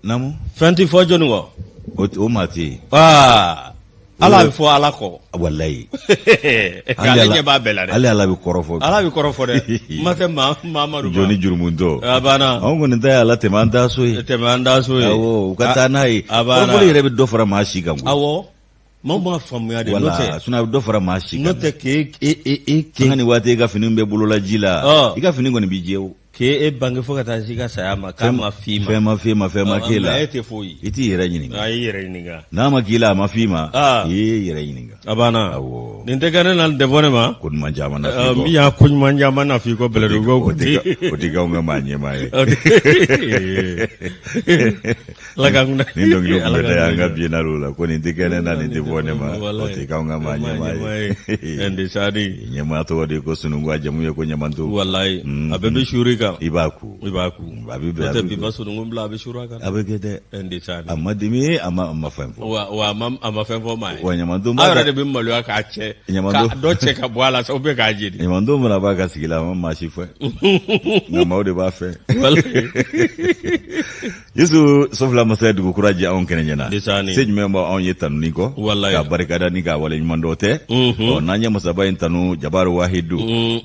Naamu. Fɛn tɛ fɔ jɔnni kɔ? O maa tɛ yen. Aa Ala bɛ fɔ Ala kɔ. Walayi. Ale ɲɛ b'a bɛɛ la dɛ. Hali Ala bɛ kɔrɔfɔ. Ala bɛ kɔrɔfɔ dɛ. Kuma tɛ Mamadu ma. Jɔn ni jurumutɔ. A banna. Anw kɔni ta ye Ala tɛmɛ an taa so ye. Tɛmɛ an taa so ye. Awɔ u ka taa n'a ye. A banna. Kɔrɔfɔli yɛrɛ bɛ dɔ fara maa si kan koyi. Awɔ. Maaw m'a faamuya de. N'o tɛ. Wala sinon a bɛ dɔ fara maa si kan. N'o tɛ k'e e e e. Sanga ni waati i ka fini bɛ bolola ji la. Ɔ. I ka fini kɔni b'i jɛ o. K'e bange fo ka taa se i ka saya ma k'a ma f'i ma. Fɛn ma f'e ma fɛn ma k'e la. E tɛ foyi. I t'i yɛrɛ ɲininka. A y'i yɛrɛ ɲininka. N'a ma k'i la a ma f'i ma. Aa. I y'i yɛrɛ ɲininka. A banna. Awɔ. Nin tɛ kɛ ne na nin tɛ fɔ ne ma. Ko ɲuman caman na f'i kɔ. Min y'a ko ɲuman caman na f'i kɔ bɛlɛdugukaw O tɛ o tɛ k'anw ka maa ɲɛmaa ye. Ala k'an kunna. Nin dɔnkili tun bɛ da an ka biennale la ko nin tɛ kɛ ne na nin tɛ fɔ ne ma o tɛ k'anw ka maa ɲɛmaa ye. Ɛndesadi. Ɲɛmaa tɔgɔ de ye ko Sununkun a jamu ye ko Ɲamanto. Walayi a bɛɛ bɛ suur'i kan. I b'a ku. I b'a ku. A bɛ bɛn. N'o tɛ bi ma sununkun bila a bɛ suur'a kan. A bɛ kɛ dɛ. Ɛndesadi. A ma dimi a ma a ma fɛn fɔ. Wa a ma fɛn fɔ maa ye. Wa Ɲamanto Aw yɛrɛ de bɛ maloya k'a cɛ. Ɲamanto. Ka dɔ cɛ ka bɔ a la sa ou bien k'a jeni. Ɲamanto mana b'a ka sigi la a ma maa si fɛ. Nka maaw de b'a fɛ. Yesu sɔfila masa ye dugu kura jɛ anw kɛnɛ ɲɛna se jumɛn b'anw ye tanuni kɔ ka barikada ni k'a waleɲuman dɔn tɛ ɔ n'an ye masaba in tanu jabaru wahidu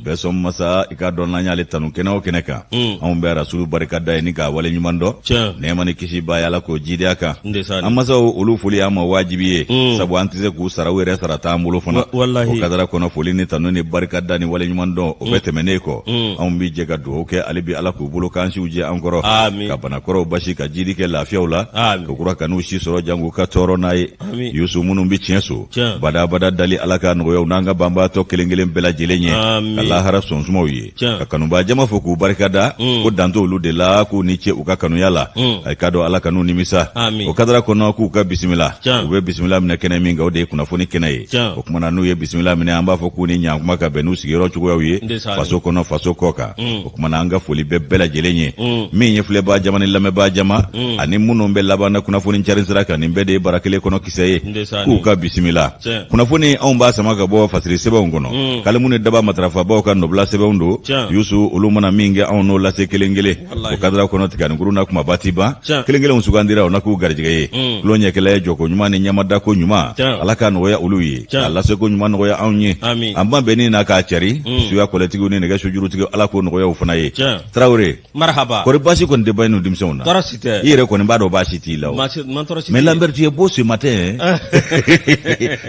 bɛɛ sɔn masa i k'a dɔn n'an y'ale tanu kɛnɛ o kɛnɛ kan anw bɛ rasulu barikada ye ni k'a waleɲuman dɔn nɛɛma ni kisi b'a ye ala k'o jiidi a kan an masaw olu foli y'an ma wajibi ye sabu an tɛ se k'u sara u yɛrɛ sara t'an bolo fana o kadara kɔnɔ foli ni tanu ni barikada ni waleɲuman dɔn o bɛɛ tɛmɛnen kɔ anw bi jɛ ka dugawu kɛ hali bi ala k'u bolo k'an siw jɛ an kɔrɔ ka banakɔrɔw basi ka jidi kɛ lafiyaw la ka kura kan'u si sɔrɔ jango ka tɔɔrɔ n'a ye yusu minnu bɛ tiɲɛ so badabada dali ala k'a nɔgɔya u n'an ka banbaatɔ kelen kelen bɛɛ lajɛlen ye ka lahara sɔnsumaw ye ka kanubaa jama fo k'u barikada ko dan t'olu de la k'u ni ce u ka kanuya la a k'a dɔn ala kan'u nimisa o kadara kɔnɔ k'u ka bisimila u bɛ bisimila minɛ kɛnɛ min kan o de ye kunnafoni kɛnɛ ye o tuma na n'u ye bisimila minɛ an b'a fɔ k'u ni ɲankuma ka bɛn n'u sigiyɔrɔ cogoyaw ye faso kɔnɔ faso kɔ kan o tuma na an ka foli bɛ bɛɛ lajɛlen ye min ye filɛbaa jama ni lamɛnbaa jama ani minnu bɛ laban na kunnafoni cari sira kan nin bɛɛ de ye bara kelen kɔnɔ kisɛ ye k'u ka bisimila kunnafoni anw b'a sama ka bɔ fasiri sɛbɛnw kɔnɔ kalimu ni daba matarafabaw ka nɔbila sɛbɛnw don yusu olu mana min kɛ anw n'o lase kelen kelen o kadara kɔnɔ tiganikuru na kumaba ti ban kelen kelenw sugandira o na k'u garijɛgɛ ye tulon ɲɛkɛlɛ jɔko ɲuman ni ɲɛmadako ɲuman ala k'a nɔgɔya olu ye k'a laseko ɲuman nɔgɔya anw ye an ba bɛnni n'a k'a cari suya kɔlɛtigiw ni nɛgɛ sojurutigiw ala k'o nɔgɔya u fana ye tarawele marhaba kɔri baasi kɔni tɛ ba in denmisɛnw na tɔɔrɔ si tɛ i yɛrɛ kɔni b'a dɔn baasi t'i la o mais Lambert tu es beau ce matin hein?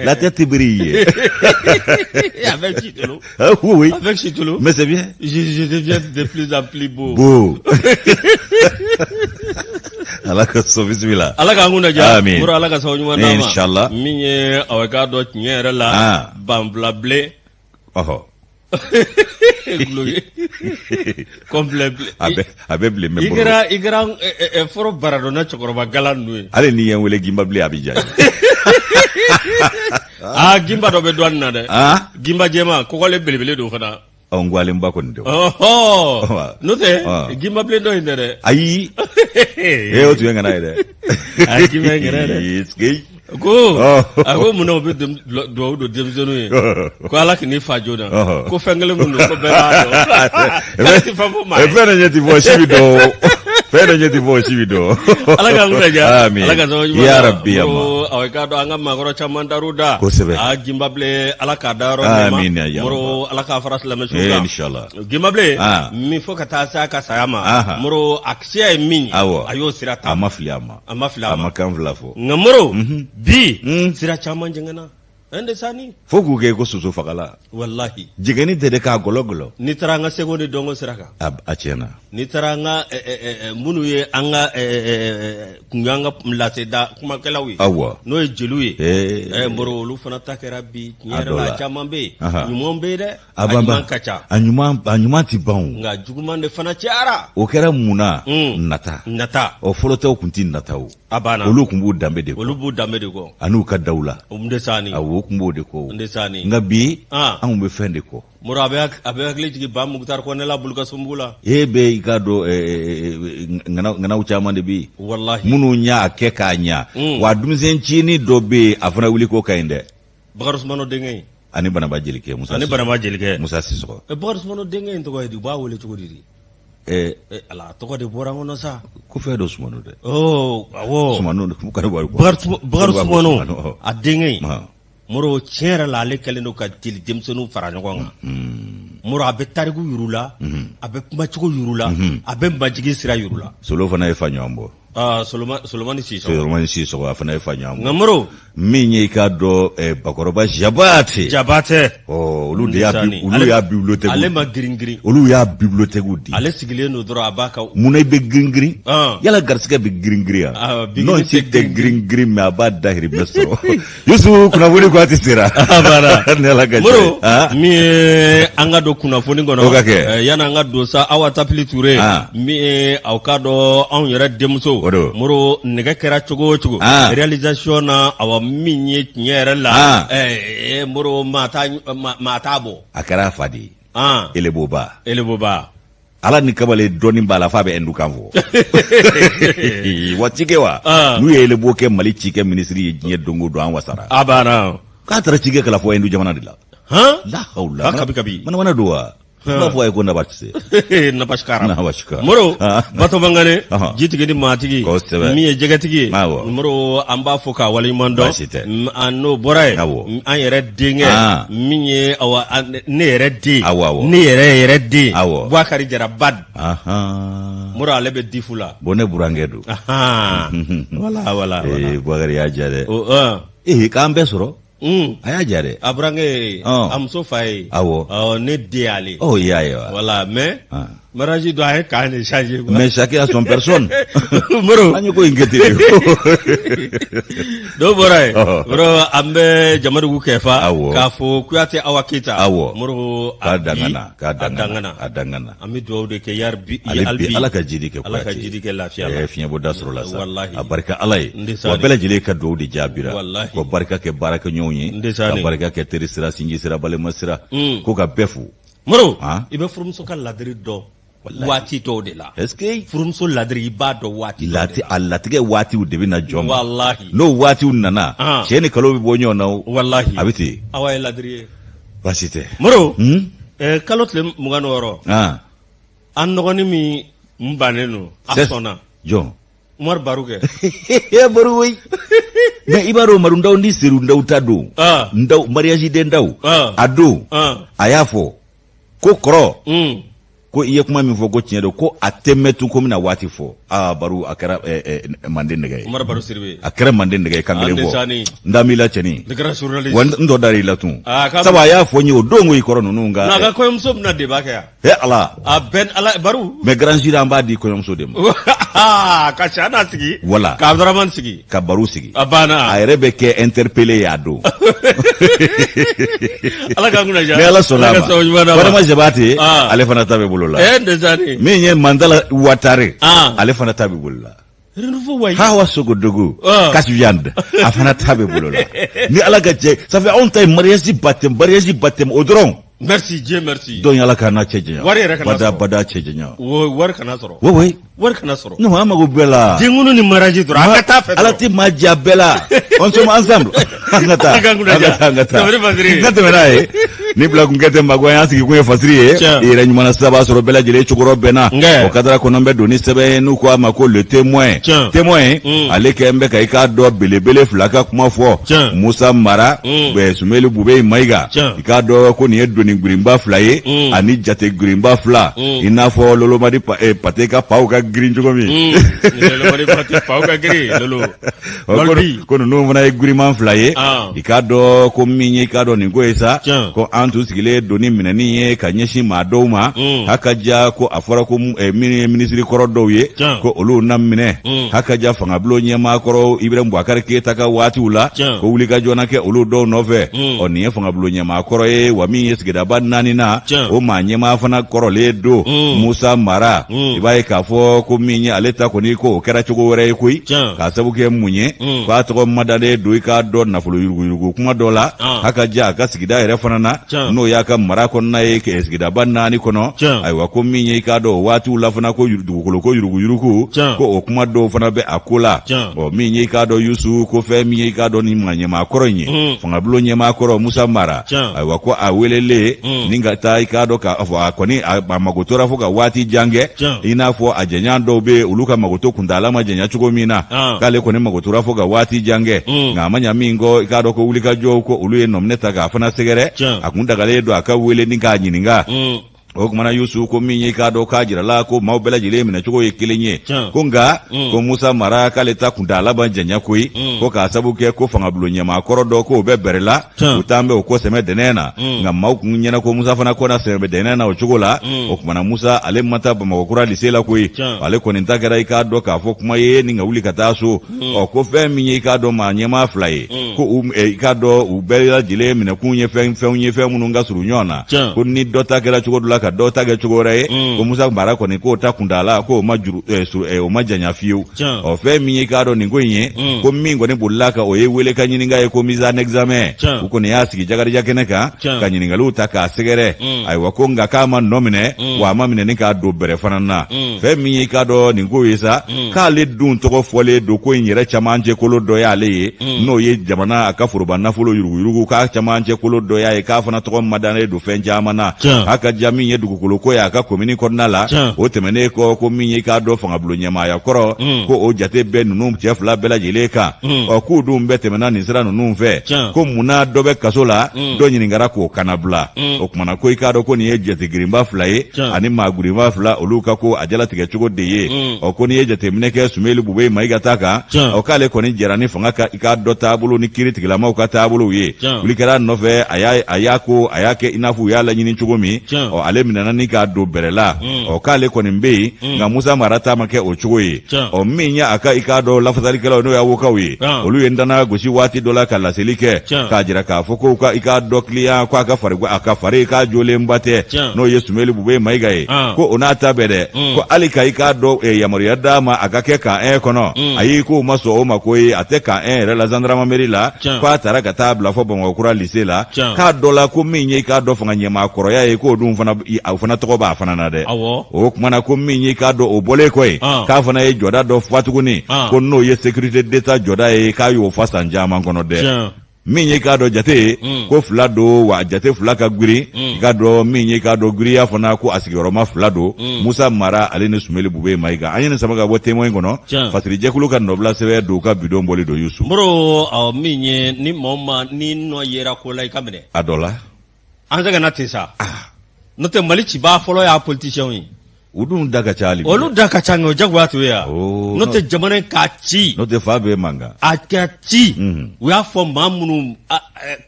la tête brille avec Chitolo ah, oui avec Chitolo mais c'est bien je deviens de plus en plus beau beau ala ka so bisimila ala k'an kunna diya amin mura ala ka sababu ɲuman d'an ma inshallah min ye aw k'a dɔn tiɲɛ yɛrɛ la ah. banfula bilen ɔhɔ complet a bɛ a bɛ bilen mɛ i kɛra i kɛra fɔlɔ baradɔnna cɛkɔrɔba galan ninnu ye hali n'i ye n wele ginba bilen a bɛ diya aa ginba dɔ bɛ dɔɔnin na dɛ ginba jɛman kɔgɔlen belebele don fana ɔ n gwalenba kɔni tɛ ɔhɔ n'o tɛ ginba bilen dɔ in tɛ dɛ ayi ee o tun ye ŋana ye dɛ a ginba ye ŋana ye dɛ ko a ko munna u bɛ dugawu don denmisɛnninw ye ko ala kan'i fa joona ko fɛn kelen min don ko bɛɛ b'a dɔn k'ale tɛ fɛn fɔ maa ye fɛn dɔ ɲɛ ti fɔ si bi dɔn fɛn dɔ ɲɛ ti fɔ si bi dɔn ala k'an kunna diya amin ala ka sababu ɲuman ya rabbi ya ma aw k'a dɔn an ka maakɔrɔ caman dar'u da kosɛbɛ a ginba bilen ala k'a da yɔrɔ nɛɛma amin ya moro ala k'a fara silamɛ su kan inshallah ginba bilen min fo ka taa se a ka saya ma moro a siya ye min ye awɔ a y'o sira ta a ma fili a ma a ma fili a ma a ma kan fila fɔ nka moro bi sira caman jɛngɛnna ɛn de sani fo k'u kɛ ko soso fagala walahi jɛgɛni tɛ dɛ k'a gɔlɔgɔlɔ n'i taara an ka seko ni dɔnko sira kan a tiɲɛna n'i taara an ka minnu ye an ka kun y'an ka laseda kumakɛlaw ye awɔ n'o ye jeliw ye moro olu fana ta kɛra bi tiɲɛ yɛrɛ la caman bɛ yen ɲuman bɛ yen dɛ a ɲuman ka ca a ɲuman a ɲuman ti ban o nka juguman de fana cayara o kɛra mun na nata nata ɔ fɔlɔtaw tun ti nata o a banna olu tun b'u danbe de kɔ olu b'u danbe de kɔ an'u ka dawula o de sani awɔ o tun b'o de kɔ o de sani nka bi anw bɛ fɛn de kɔ moro a bɛ a bɛ hakili jigin ba mukutari kɔnɛ la bulukasunbugu la e bɛ i k'a dɔn ŋanaw caman de bɛ yen walahi minnu y'a kɛ k'a ɲa wa denmisɛn cinin dɔ bɛ yen a fana wuli ko ka ɲi dɛ bakari sumano denkɛ in ani banaba jelikɛ musa ani banaba jelikɛ musa sisɔkɔ bakari sumano denkɛ in tɔgɔ ye di u b'a wele cogo di di Ala a tɔgɔ de bɔra n kɔnɔ sa. Ko fɛn dɔ Sumano dɛ. Oh, awɔ. Sumano kana bɔ. Bakari Sumano a denkɛ in. Moro tiɲɛ yɛrɛ la ale kɛlen don ka jeli denmisɛnninw fara ɲɔgɔn kan. Moro a bɛ tariku yir'u la, a bɛ kumacogo yir'u la, a bɛ majigin sira yir'u la. Solo fana ye fa ɲɔgɔn bɔ. Aa Solomani Sisɔkɔ. Solomani Sisɔkɔ a fana ye fa ɲɔgɔn bɔ. Nka Moro. Min ye i k'a dɔn Bakɔrɔba Jabate. Jabate. Ɔ olu de y'a olu y'a bibliothèque. Ale ma girin girin. Olu y'a bibliothèque di. Ale sigilen don dɔrɔn a b'a ka. Munna i bɛ girin girin. Yala garisigɛ bɛ girin girin yan. Non ci tɛ girin girin mais a b'a dahirimɛ sɔrɔ. Yusu kunnafoni ko a tɛ sera. Ni Ala ka Moro min ye an ka don kunnafoni kɔnɔ. O ka kɛ. Yanni an ka don sa Awa Tapili Ture. Min ye aw k'a dɔn anw yɛrɛ denmuso. O don. Moro nɛgɛ kɛra cogo o cogo. Réalisation na awa min ye tiɲɛ yɛrɛ la. Moro maa t'a bɔ. A kɛra a fa de ye. Eleboba. Eleboba. Ala ni kamalen dɔɔni b'a la f'a bɛ ɛndukan fɔ wa cikɛ wa n'u ye Elebo kɛ Mali cikɛ minisiri ye diɲɛ don o don an wasara a banna k'a taara cikɛ kalan fo Ɛndu jamana de la han la hawla kabi kabi manamana don wa n b'a fɔ a ye ko nabasi nabashikara nabashikara Moro Bato Bangane jitigi ni maatigi kosɛbɛ min ye jɛgɛtigi ye awɔ Moro an b'a fo k'a waleɲuman dɔn baasi tɛ n'o bɔra yen awɔ an yɛrɛ denkɛ min ye awa ne yɛrɛ den awɔ awɔ ne yɛrɛ yɛrɛ den awɔ Bubakari Jara Bad Moro ale bɛ difu la bon ne burankɛ don voilà voilà ee Bubakari y'a diya dɛ ee k'an bɛɛ sɔrɔ a y'a diya dɛ a burankɛ ye a muso fa ye awɔ ne den y'ale ɔ i y'a ye wa voilà mais mariage don a ye camp de changer quoi. Mais chacun a son personne. Moro. An ye ko in kɛ ten de. N'o bɔra yen. Moro an bɛ Jamadugu kɛfa. Awɔ. K'a fɔ Kuyate Awa Keyita. Awɔ. Moro a dangana k'a dangana a dangana. An bɛ dugawu de kɛ yarabi hali bi Ala ka jidi kɛ Kuyate. Ala ka jidi kɛ lafiya la. Fiɲɛbɔda sɔrɔ la sa. Walahi. A barika Ala ye. Wa bɛɛ lajɛlen ka dugawu de jaabira. Walahi. Ka barika kɛ baarakɛɲɔgɔnw ye. Ka barika kɛ teri sira sinji sira balima sira. Ko ka bɛɛ fo. Moro i bɛ furumuso ka ladiri dɔn waati dɔw de la est-ce que furumuso ladiri i b'a dɔn waati dɔw de la a latigɛ waatiw de bɛ na jɔn ma walahi n'o waatiw nana cɛ ni kalo bɛ bɔ ɲɔgɔn na o walahi a bɛ ten awa ye ladiri ye baasi tɛ Moro kalo tile 26 an dɔgɔnin min n bannen don a sɔnna jɔn Umaru Baru kɛ e Baru woyi mais i b'a dɔn Umaru Ndaw ni Seru Ndaw ta don Ndaw mariage den Ndaw a don a y'a fɔ ko kɔrɔ ko i ye kuma min fɔ ko tiɲɛ don ko a tɛ mɛn tun ko n bɛna waati fɔ aa Baru a kɛra manden nɛgɛ ye Umaru Baru Sidibe a kɛra manden nɛgɛ ye kan kelen fɔ n da m'i la cɛnin wa n tɔ dar'i la tun sabu a y'a fɔ n ye o don ko i kɔrɔ ninnu ka n'a ka kɔɲɔmuso bɛna débat kɛ yan he ala a bɛn ala baru mais grand jury an b'a di kɔɲɔmuso de ma ka Chana sigi voilà ka Abdramane sigi ka Baru sigi a banna a yɛrɛ bɛ kɛ interpellé ye a don ala k'an kunna diya ni ala sɔnna a ma Fadama Jabate ale fana ta bɛ bolo la min ye Mandala Watare ale fana ta bɛ bolo la Renouveau wayi Hawa Sogodogo Kasviand a fana ta bɛ bolo la ni ala ka jɛ ça fait anw ta ye mariage baptême mariage baptême o dɔrɔn merci Dieu merci donc ala k'an n'a cɛ janya wari yɛrɛ kana bada bada cɛ janya wari kana sɔrɔ oui oui wari kana sɔrɔ non an mago bɛɛ la denkunu ni mariage dɔrɔn an ka taa fɛ ala tɛ maa diya bɛɛ la on sommes ensemble an ka taa an ka taa an ka taa n ka tɛmɛ n'a ye ni bila kun kɛ tɛ mago y'an sigi kun ye fasiri ye i yɛrɛ ɲuman na sisan b'a sɔrɔ bɛɛ lajɛlen cokɔrɔ bɛnna o kadara kɔnɔ bɛ don ni sɛbɛn ye n'u ko a ma ko le témoin témoin ale kɛlen bɛ ka i k'a dɔn belebele fila ka kuma fɔ Musa Mara Sumeli Bubɛyi Mayiga i k'a dɔn ko nin ye doni girinba fila ye ani jate girinba fila i n'a fɔ lolomadi pate ka paw ka girin cogo min ko ninnu fana ye girinman fila ye i k'a dɔn ko min ye i k'a dɔn nin ko ye sa ko an tun sigilen doni minɛni ye ka ɲɛsin maa dɔw ma hakaja ko a fɔra ko minnu ye minisiri kɔrɔ dɔw ye ko olu na minɛ hakaja fangabulon ɲɛmaa kɔrɔ Ibrahim Boubacar Keita ka waatiw la ko wulikajɔ na kɛ olu dɔw nɔfɛ ɔ nin ye fangabulon ɲɛmaa kɔrɔ ye wa min ye sigidaba naaninan o maa ɲɛmaa fana kɔrɔlen don Musa Mara i b'a ye k'a fɔ ko min ye ale ta kɔni ko o kɛra cogo wɛrɛ ye koyi k'a sabu kɛ mun ye k'a tɔgɔ madalen don i k'a dɔn nafolo yuruguyurugu kuma dɔ la hakaja a ka sigida yɛrɛ fana na N'o y'a ka mara kɔnɔna ye sigidaba naani kɔnɔ. Ayiwa, ko min ye i k'a dɔn o waatiw la fana, ko dugukolo ko yuruguyurugu, ko o kuma dɔw fana bɛ a ko la. Ɔ, min ye i k'a dɔn Yusu, ko fɛn min ye i k'a dɔn ni maa ɲɛmaa kɔrɔ in ye, fangabulon ɲɛmaa kɔrɔ Musa Mara, ayiwa, ko a welelen ni ka taa i k'a dɔn k'a fɔ a kɔni a mago tora fo ka waati jan kɛ, i n'a fɔ a jɛɲɔgɔn dɔw bɛ olu ka magoto kuntaala ma janya cogo min na, k'ale kɔni mago tora fo ka waati jan kɛ. Nka a ma ɲa min kɔ, i k'a dɔn ko wulikajɔw ko olu ye nɔminɛ ta k'a fana sɛgɛrɛ, a kun dagalen don a ka wele ni k'a ɲininka. O kumana Yusu, ko min ye k'a dɔn k'a jirala ko maaw bɛɛ lajɛlen minɛcogo ye kelen ye, ko nka ko Musa Mara k'ale ta kuntaala ma janya koyi, ko k'a sabu kɛ ko fangabulon ɲɛmaa kɔrɔ dɔ k'o bɛ bɛrɛ la, u t'an bɛ o ko sɛmɛ dɛnɛ na. Nka maaw kun ɲɛna ko Musa fana ko na sɛmɛ dɛnɛ na o cogo la. O kumana Musa ale ma taa Bamakɔ kura lise la koyi, ale kɔni ta kɛra i k'a dɔn k'a fɔ kuma ye ni ka wuli ka taa so. Ɔ, ko fɛn min ye i k'a dɔn maa ɲɛmaa fila ye, ko i k'a dɔn u bɛɛ lajɛlen minɛkun ye fɛn fɛnw ye, fɛn minnu ka surun ɲɔgɔn na, ko ni dɔ ta kɛra cogo dɔ la ka dɔ ta kɛ cogo wɛrɛ ye, ko Musa Mara kɔni k'o ta kuntaala k'o ma juru o ma janya fiyewu. Ɔ, fɛn min ye k'a dɔn nin ko in ye, ko min kɔni bolila ka o ye wele ka ɲininka ye, ko mise en examen, u kɔni y'a sigi Jakarija kɛnɛ kan ka ɲininkaliw ta k'a sɛgɛrɛ. Ayiwa, ko nka k'a ma nɔ minɛ, wa a ma minɛ ni k'a don bɛrɛ fana na. Fɛn min ye k'a dɔn nin ko ye sa, k'ale dun tɔgɔ fɔlen don ko in yɛrɛ camancɛ kolo dɔ y'ale ye, n'o ye jamana a ka foroba nafolo yuruguyurugu, k'a camancɛ kolo dɔ y'a ye, k'a fana tɔgɔ madannen don fɛn caman na, k'a ka ja min ye dugukolo ko ye a ka komini kɔnɔna la. O tɛmɛnen kɔ, ko min ye k'a dɔn fangabulon ɲɛmaaya kɔrɔ, ko o jate bɛ ninnu cɛ fila bɛɛ lajɛlen kan. Ɔ, k'u dun bɛɛ tɛmɛna nin sira ninnu fɛ, ko munna dɔ bɛ kaso la, dɔ ɲininkara k'o kannabila? O kumana ko i k'a dɔn ko nin ye jate girinba fila ye ani maa girinba fila, olu ka ko a jalatigɛ cogo de ye. Ɔ, ko n'i ye jateminɛ kɛ Sumeli Bubɛyi Mayiga ta kan, ɔ, k'ale kɔni jɛra ni fanga ka i k'a dɔn taabolo ni kiiri tigilamaw ka taabolow ye. Wuli kɛra a nɔfɛ, a y'a ko a y'a kɛ i n'a fɔ u y'a laɲini cogo min. Ɔ, ale minɛna ni k'a don bɛrɛ la. Ɔ, k'ale kɔni bɛ yen, nka Musa Mara ta ma kɛ o cogo ye. Ɔ, min ye a ka i k'a dɔn lafasalikɛlaw, n'o ye awokaw ye, olu ye ntana gosi waati dɔ la ka laseli kɛ k'a jira k'a fɔ ko ka i k'a dɔn kiliyan ko a ka fari a ka fari k'a jolenba tɛ, n'o ye Sumeli Bubɛyi Mayiga ye. Ko o n'a ta bɛɛ dɛ, ko hali ka i k'a dɔn yamaruya d'a ma a ka kɛ camp 1 kɔnɔ, ayi, k'o ma sɔn o ma ko ye a tɛ camp 1 yɛrɛ la zandarameri la, k'a taara ka taa bila fɔ Bamakɔ kura lise la. K'a dɔ la ko min ye i k'a dɔn fanga ɲɛmaa kɔrɔya ye, k'o dun fana o fana tɔgɔ b'a fana na dɛ. O kumana ko min ye k'a dɔn o bɔlen kɔ yen, k'a fana ye jɔda dɔ fa tuguni, ko n'o ye sécurité d'État jɔda ye, k'a y'o fa san caman kɔnɔ dɛ. Min ye k'a dɔn jate ye, ko fila don, wa jate fila ka girin. I k'a dɔn min ye k'a dɔn giriya fana, ko a sigiyɔrɔma fila don, Musa Mara ale ni Sumeli Bubɛyi Mayiga. An ye nin sama ka bɔ Témoin kɔnɔ, fasirijɛkulu ka nɔbila sɛbɛn don ka bidon bɔli don, Yusu. Moro, min ye ni maa ma ni nɔ yera ko la, i ka minɛ. A dɔ la. An sɛgɛnna ten sa, n'o tɛ Mali cibaa fɔlɔ y'a politisiyɛnw ye. U dun da ka ca hali bi. Olu da ka ca, nka o jagoya t'o ye wa? Oh, n'o tɛ jamana in k'a ci. N'o tɛ fa bɛ mankan. A ka ci. U y'a fɔ maa minnu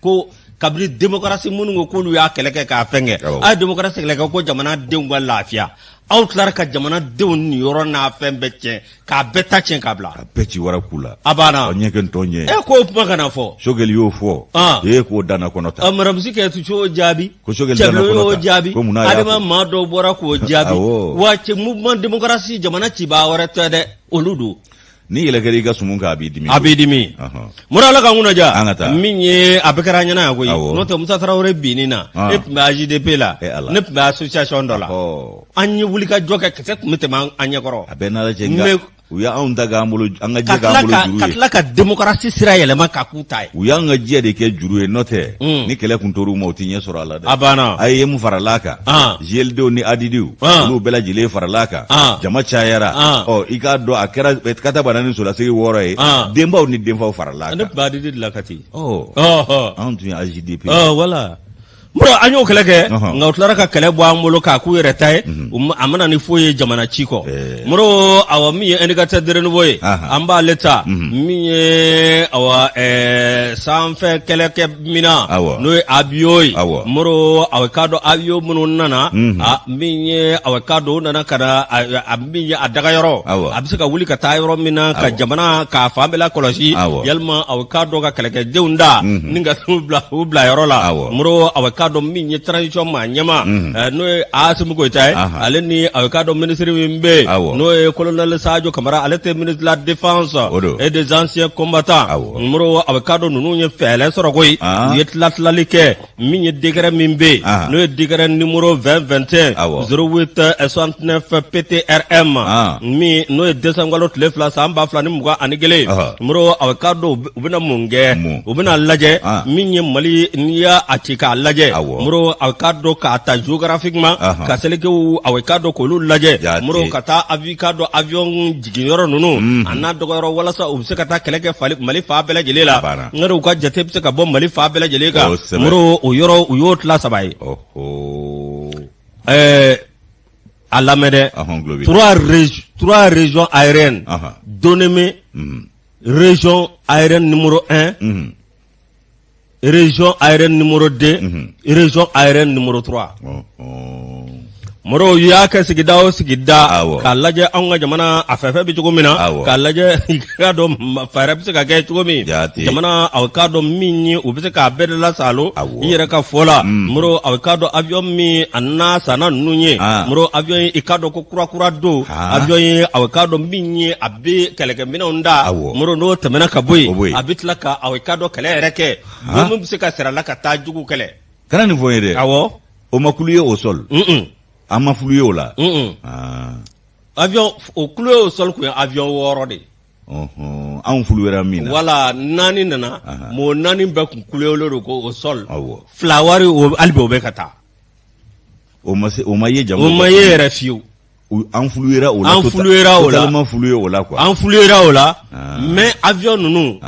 ko kabini démocratie, minnu ko k'olu y'a kɛlɛ kɛ k'a fɛn kɛ. A ye démocratie kɛlɛ kɛ ko jamanadenw ka lafiya, aw tilara ka jamanadenw niyɔrɔ n'a fɛn bɛɛ tiɲɛ, k'a bɛɛ ta tiɲɛ k'a bila. A bɛɛ ci wara ku la. A banna. A ɲɛ kɛ ntɔn ɲɛ. E k'o kuma kana fɔ. Sogɛli y'o fɔ. E k'o danna kɔnɔ ta. Maramusi kɛ y'o jaabi. Ko Sogɛli danna kɔnɔ ta. y'o jaabi. Ko munna a y'a fɔ. Adama maa dɔw bɔra k'o jaabi. Wa cɛ, mouvement démocratie jamana cibaa wɛrɛ tɛ dɛ, olu don. Ni yɛlɛ kɛra i ka sumu kan, a b'i dimi. A b'i dimi. Mura, Ala ka kunna diya. An ka taa. Min ye a bɛɛ kɛra ɲɛna yan koyi. N'o tɛ Musa Tarawele binni na, e tun bɛ AJDP la, ne tun bɛ association dɔ la. An ye wulikajɔ kɛ, kisɛ tun bɛ tɛmɛ an ɲɛkɔrɔ. A bɛɛ n'Ala cɛ, nka u y'anw ta k'an bolo, an ka jɛ k'an bolo juru ye. Ka tila ka démocratie sira yɛlɛma ka k'u ta ye. U y'an ka jɛ de kɛ juru ye, n'o tɛ ni kɛlɛ kun tor'u ma, u ti ɲɛ sɔrɔ a la dɛ. A banna. A ye mun faral'a kan? GLDw ni ADDw, olu bɛɛ lajɛlen faral'a kan, jama cayara. Ɔ, i k'a dɔn a kɛra kata bana ni solasigi wɔɔrɔ ye, denbaw ni denfaw faral'a kan. Ne tun bɛ ADD de la Kati. Ɔ, anw tun ye AJDP. Voilà. Mura, an y'o kɛlɛ kɛ, nka u tilara ka kɛlɛ bɔ an bolo k'a k'u yɛrɛ ta ye. A ma na ni foyi ye jamana ci kɔ. Moro, awa, min ye indicateur de renouveau ye, an b'ale ta. Min ye awa sanfɛ kɛlɛkɛ minan, n'o ye avion ye. Moro, awa, k'a dɔn avion minnu nana, a min ye awa k'a dɔn u nana ka na a min ye a dagayɔrɔ, a bɛ se ka wuli ka taa yɔrɔ min na ka jamana k'a fan bɛɛ lakɔlɔsi, yalima awa k'a dɔn ka kɛlɛkɛdenw da ni ka t'u bila u bila yɔrɔ la. Moro, awa. k'a dɔn min ye transition maa ɲɛmaa n'o ye Asimi Goyita ye, ale ni a k'a dɔn minisiri min bɛ yen n'o ye colonel Sadio Kamara, ale tɛ ministre de la défense et des anciens combattants. Moro, a k'a dɔn ninnu ye fɛɛrɛ sɔrɔ koyi, u ye tilatilali kɛ. Min ye décret min bɛ yen, n'o ye décret numéro 20 21 08 69 PTRM, min n'o ye décembre kalo tile 2 san 2021. Moro, a k'a dɔn u bɛna mun kɛ? U bɛna lajɛ min ye Mali, n'i y'a ci k'a lajɛ, Moro, a k'a dɔn k'a ta géographiquement ka selekew, a k'a dɔn k'olu lajɛ, Moro, ka taa i k'a dɔn avion jiginyɔrɔ ninnu a n'a dɔgɔyɔrɔ, walasa u bɛ se ka taa kɛlɛ kɛ Mali fan bɛɛ lajɛlen la. N u ka jate bɛ se ka bɔ Mali fan bɛɛ lajɛlen kan. Moro, o yɔrɔ, u y'o tila saba ye. Ɛɛ, a lamɛn dɛ, trois régions aériennes dénommées région aérienne numéro 1, région aérienne numéro 2, région aérienne numéro 3. Moro, u y'a kɛ sigida o sigida k'a lajɛ anw ka jamana a fɛn fɛn bɛ cogo min na, k'a lajɛ i k'a dɔn fɛɛrɛ bɛ se ka kɛ cogo min jamana, a k'a dɔn min ye u bɛ se k'a bɛɛ de lasalo i yɛrɛ ka fɔ la. Moro, a k'a dɔn avion min a n'a sanna ninnu ye, Moro, avion ye i k'a dɔn ko kura kura don, avion ye a k'a dɔn min ye a bɛ kɛlɛkɛminɛnw da. Moro, n'o tɛmɛna ka bɔ yen, a bɛ tila ka a k'a dɔn kɛlɛ yɛrɛ kɛ, min bɛ se ka sira la ka taa jugu kɛlɛ. Kana nin fɔ n ye dɛ. Awɔ. O ma cloué au sol? An ma cloué o la? Avion o cloué au sol kun ye avion 6 de ye. Anw clouéra min na. Wala naani nana, mɔgɔ naani bɛɛ kun clouélen don ko au sol. Fila wari o hali bi o bɛ ka taa. O ma se, o ma ye jamu. O ma ye yɛrɛ fiyewu. An clouéra o la. An clouéra o la. Totalement cloué o la quoi. An clouéra o la, mais avion ninnu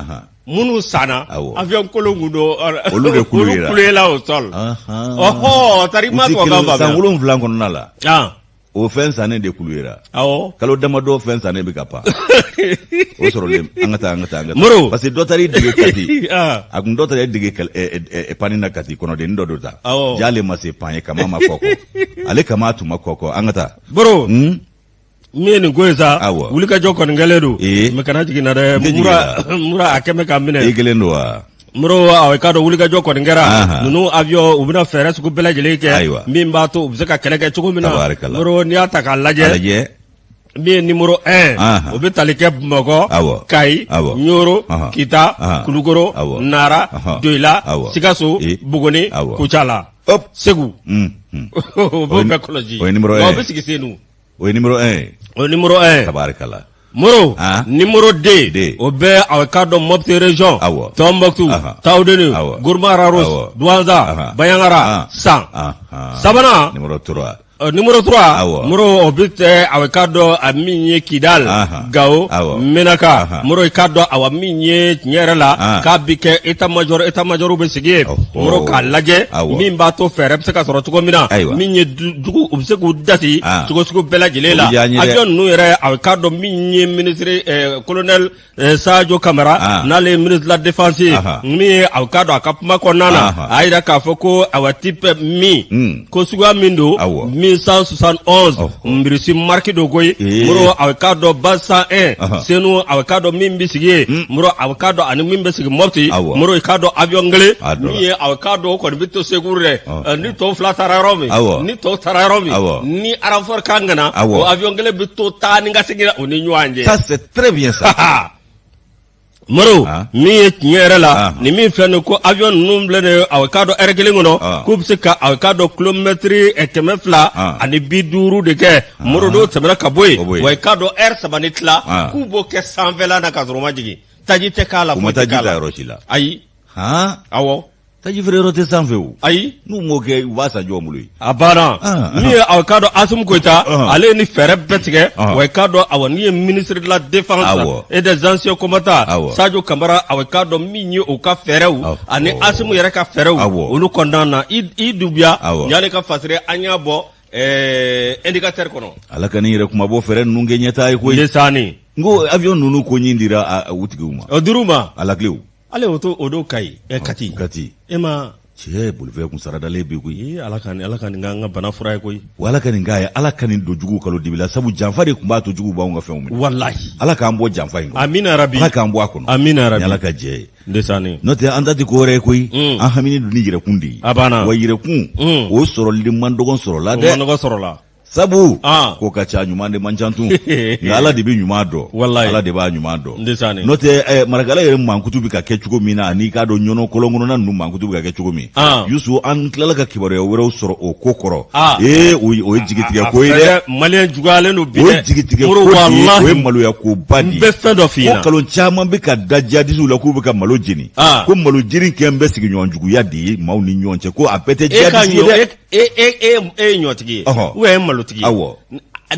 minnu sanna, avion kolon kun don. Olu de clouéra. Olu clouéla au sol. Ɔhɔ, tari ma tubabukan faamuya. San 7 kɔnɔna la, o fɛn sannen de clouéra. Kalo damadɔ, fɛn sannen bɛ ka pan o sɔrɔlen. An ka taa, an ka taa, an ka taa. Moro. Parce que dɔ taara i dege Kati. A kun dɔ taara i dege panni na Kati, kɔnɔdennin dɔ don ta. J'ale ma se pan ye, kama ma kɔkɔ, ale kama tun ma kɔkɔ. An ka taa. Moro, min ye nin ko ye sa, wulikajɔ kɔni kɛlen don, mais kana jigin na dɛ, mura mura a kɛmɛ ka minɛ. I kelen don wa? Moro, a k'a dɔn wulikajɔ kɔni kɛra. Ninnu avion, u bɛna fɛɛrɛ sugu bɛɛ lajɛlen kɛ min b'a to u bɛ se ka kɛlɛ kɛ cogo min na. Moro, n'i y'a ta k'a lajɛ, min ye numéro 1, o bɛ tali kɛ Bamakɔ, Kayi, Ɲoro, Kita, Kulukoro, Nara, Doyila, Sikaso, Buguni, Kucala, Segu, o b'o bɛɛ kɔlɔsi. O ye numéro 1. O bɛ sigi Senu. O ye numéro 1. O ye numéro 1. Tabarikala. Moro, numéro 2, o bɛ a k'a dɔn Mopti région, Tombouctou, Tawudeni, Gourma Rharous, Douentza, Bandiagara, San. Sabanan. Numéro 3. Numéro 3, Moro, o bɛ tɛ a k'a dɔn a min ye Kidal, Gao, Menaka. Moro, i k'a dɔn awa min ye tiɲɛ yɛrɛ la k'a bi kɛ état major, état major bɛ sigi yen, Moro, k'a lajɛ min b'a to fɛɛrɛ bɛ se ka sɔrɔ cogo min na, min ye jugu u bɛ se k'u dasi cogo sugu bɛɛ lajɛlen la. Avion ninnu yɛrɛ, a k'a dɔn min ye ministre colonel Sadio Kamara, n'ale ye ministre de la défense ye, min ye a k'a dɔn a ka kuma kɔnɔna na, a yira k'a fɔ ko awa type min ko suguya min don, 1171 Russie marque don koyi. Moro, a k'a dɔn base 101 Senu, a k'a dɔn min bɛ sigi yen, Moro, a k'a dɔn ani min bɛ sigi Mopti. Moro, i k'a dɔn avion kelen min ye a k'a dɔn o kɔni bɛ to Segu dɛ. Ni tɔw fila taara yɔrɔ min, ni tɔw taara yɔrɔ min, ni renfort kan ka na, o avion kelen bɛ to taa ni ka segin o ni ɲɔgɔn cɛ. Ça, c'est très bien ça. Moro, min ye tiɲɛ yɛrɛ la, nin min filɛ nin ko avion ninnu filɛ nin ye, a k'a dɔn heure kelen kɔnɔ k'u bɛ se ka a k'a dɔn kilomɛtiri 250 de kɛ. Moro, n'o tɛmɛna ka bɔ yen, wa i k'a dɔn heure 3 ni tila k'u b'o kɛ sanfɛla na ka sɔrɔ u ma jigin, taji tɛ k'a la. U ma taji ta yɔrɔ si la? Ayi. Awɔ. Taji feere yɔrɔ tɛ sanfɛ o. Ayi. N'u m'o kɛ, u b'a san jɔn bolo ye? A banna. Min ye a k'a dɔn Asimi Goyita, ale ye ni fɛɛrɛ bɛɛ tigɛ. Wa i k'a dɔn awa n'i ye ministre de la défense et des anciens combattants Sadio Kamara, awa k'a dɔn min ye o ka fɛɛrɛw ani Asimi yɛrɛ ka fɛɛrɛw, olu kɔnɔna na i dubiya y'ale ka fasiri, an y'a bɔ indicateur kɔnɔ. Ala ka nin yɛrɛ kuma bɔ fɛɛrɛ ninnu kɛ ɲɛtaa ye koyi. Ndesaani. N ko avion ninnu ko ɲin dira u tigiw ma. O dir'u ma. A la clé. Ale o to o don Kayi, Kati. Kati. E ma. Cɛ, bolifɛn kun saradalen bɛ koyi. Ee, Ala ka nin, Ala ka nin k'an ka bana fura ye koyi. Wa Ala ka nin k'a ye, Ala ka nin don juguw kalo dibi la, sabu janfa de tun b'a to juguw b'anw ka fɛnw minɛ. Walahi. Ala k'an bɔ janfa in kɔnɔ. Amina rabi. Ala k'an bɔ a kɔnɔ. Amina rabi. Ni Ala ka jɛ ye. Ndesanni. N'o tɛ an ta tɛ ko wɛrɛ ye koyi. An haminen don ni yɛrɛkun de ye. A banna. Wa yɛrɛkun, o sɔrɔli man dɔgɔn sɔrɔ la dɛ. O man dɔgɔn sɔrɔ la. Sabu ah. ko ka ca, ɲuman de man ca tun, nka Ala de bɛ ɲuman dɔn. Walayi. Ala de b'a ɲuman dɔn. Ndesanni. N'o tɛ Marakala yɛrɛ mankutu bɛ ka kɛ cogo min na, ani k'a dɔn Ɲɔnɔ kɔlɔn kɔnɔna ninnu mankutu bɛ ka kɛ cogo min. Ah. Yusu, an tilala ka kibaruya wɛrɛw sɔrɔ o ko kɔrɔ. Ah. Ee, o ye jigitigɛ ko ye dɛ. Maliyɛn juguyalen don bi O dɛ. ye jigitigɛ ko de ye, o ye maloya koba de ye. N bɛ fɛn dɔ f'i ɲɛna. Ko nkalon caman bɛ ka da jihadisiw la k'u bɛ ka malo jeni. Ko malo jeni kɛn bɛ sigiɲɔgɔn juguya de ye maaw ni ɲɔgɔn cɛ, ko a bɛɛ tɛ jihadisi ye dɛ. E e e e ye ɲɔtigi ye ou bien e ye malotigi ye? Awɔ.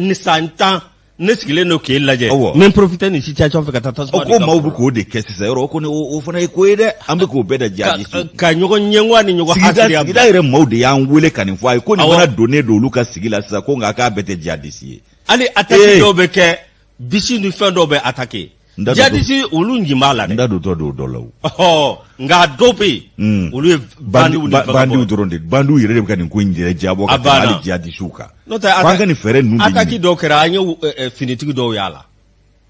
Ni san 10 ne sigilen don k'e lajɛ, Awɔ. n bɛ profiter nin situation fɛ ka taa tasuma ko maaw bɛ k'o de kɛ sisan yɔrɔ, o kɔni o fana ye ko ye dɛ, an bɛ k'o bɛɛ da jihadisi ka ɲɔgɔn ɲɛŋa ni ɲɔgɔn hasiriya. Sigida yɛrɛ maaw de y'an wele ka nin fɔ a ye ko nin fana donnen don olu ka sigi la sisan, ko nka k'a bɛɛ tɛ jihadisi ye. Hali attaque dɔw bɛ kɛ, bisi ni fɛn dɔw bɛ attaquer. Jihadisi olu ɲin b'a la dɛ. N da dontɔ don o dɔ la o. Ɔhɔ, nka dɔw bɛ yen. Olu ye bandiw ni bandiw dɔrɔn de, bandiw yɛrɛ de bɛ ka nin ko in yɛrɛ jabɔ ka tɛmɛ hali jihadisiw kan. N'o tɛ f'an ka nin fɛɛrɛ ninnu de ɲini. Attaque dɔw kɛra, an ye finitigi dɔw y'a la.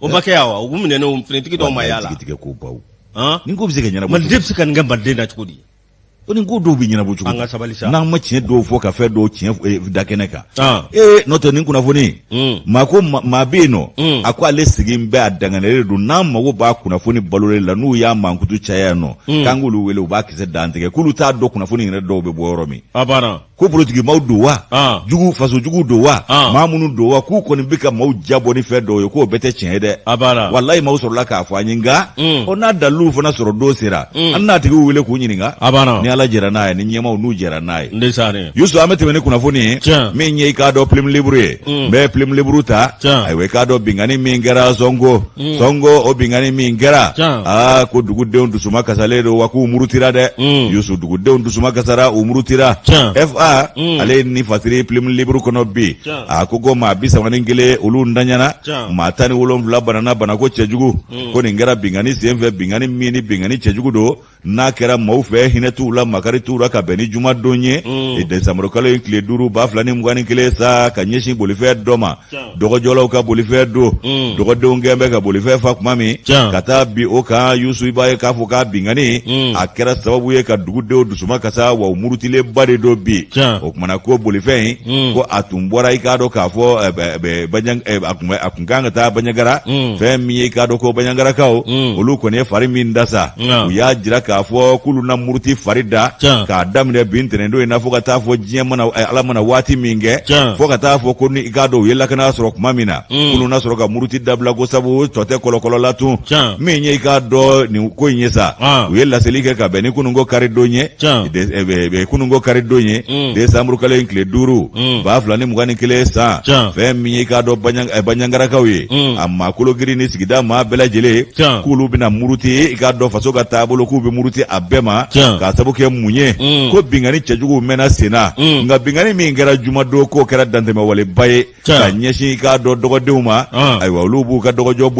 O ma kɛ yan wa? U minɛnen, finitigi dɔw ma y'a la. Jigitigɛ ko baw. Nin ko bɛ se ka ɲɛnabɔ. Maliden bɛ se ka nin kɛ maliden na cogo di? Ko nin ko dɔw bɛ ɲɛnabɔ cogo An ka sabali sa. N'an ma tiɲɛ dɔw fɔ ka fɛn dɔw tiɲɛ da kɛnɛ kan. Ee, n'o tɛ nin kunnafoni, maa ko maa bɛ yen nɔ, a ko ale sigilen bɛ a danganiyalen don, n'an mago b'a kunnafoni balolen la, n'u y'a mankutu caya yan nɔ, k'an k'olu wele, u b'a kisɛ dantigɛ, k'olu t'a dɔn kunnafoni yɛrɛ dɔw bɛ bɔ yɔrɔ min. A banna. Ko politikimaw don wa, ah. jugu fasojugu don wa, ah. maa minnu don wa, k'u kɔni bɛ ka maaw jabɔ ni fɛn dɔw ye, k'o bɛɛ tɛ tiɲɛ ye dɛ. Walayi, maaw sɔrɔla k'a fɔ an ye, nka o n'a daliluw fana sɔrɔ don sera, an n'a tigiw wele k'u ɲininka, ni Ala jɛra n'a ye, ni ɲɛmaaw n'u jɛra n'a ye. Yusu, an bɛ tɛmɛ ni kunnafoni ye min ye i k'a dɔn Plume Libre ye. N bɛ Plume Libre ta. Ayiwa, i k'a dɔn binkanni min kɛra Sɔngo, Sɔngo, o binkanni min kɛra, aa, ko dugudenw dusuma kasalen don wa, k'u murutira dɛ. Yusu, dugudenw dusuma kasara, u murutira. FA ale ye nin fasiri Plume Libre kɔnɔ bi. A ko maa 31 olu ntanyana, maa 17 banana banako cɛjugu. Ko nin kɛra binkanni senfɛ, binkanni min ni binkanni cɛjugu don, n'a kɛra maaw fɛ, hinɛ t'u la, makari t'u la, ka bɛn ni jumadon ye, desanburukalo in tile 5 2021 sa, ka ɲɛsin bolifɛn dɔ ma. Dɔgɔjɔlaw ka bolifɛn don, dɔgɔdenw kɛn bɛ ka bolifɛn fa tuma min ka taa bin o kan. Yusu, i b'a ye k'a fɔ k'a binkanni a kɛra sababu ye ka dugudenw dusuma kasa, wa u murutilenba de don bi. O kumana ko bolifɛn in, ko a tun bɔra, i k'a dɔn k'a fɔ a tun kan ka taa Baɲagara. Fɛn min ye, i k'a dɔn ko Baɲagarakaw olu kɔni ye fari min da sa, u y'a jira k'a fɔ k'olu na muruti fari da k'a daminɛ bi ntɛnɛndon in na fo ka taa fɔ diɲɛ mana Ala mana waati min kɛ, fo ka taa fɔ ko ni i k'a dɔn u ye lakana sɔrɔ tuma min na, k'olu na sɔrɔ ka muruti dabila, ko sabu tɔ tɛ kɔlɔkɔlɔ la tun. Min ye i k'a dɔn nin ko in ye sa, u ye laseli kɛ ka bɛn ni kununko karidon ye, kununko karidon ye, desanburukalo in tile 5 2021 san. Fɛn min ye i k'a dɔn Baɲangarakaw ye, a maa kologiri ni sigida maa bɛɛ lajɛlen, k'olu bɛna muruti, i k'a dɔn faso ka taabolo, k'u bɛ muruti a bɛɛ ma. K'a sabu kɛ mun ye? Ko binkanni cɛjuguw mɛnna sen na, nka binkanni min kɛra jumadon, k'o kɛra dantɛmɛwaleba ye ka ɲɛsin i k'a dɔn dɔgɔdenw ma. Ayiwa, olu b'u ka dɔgɔjɔ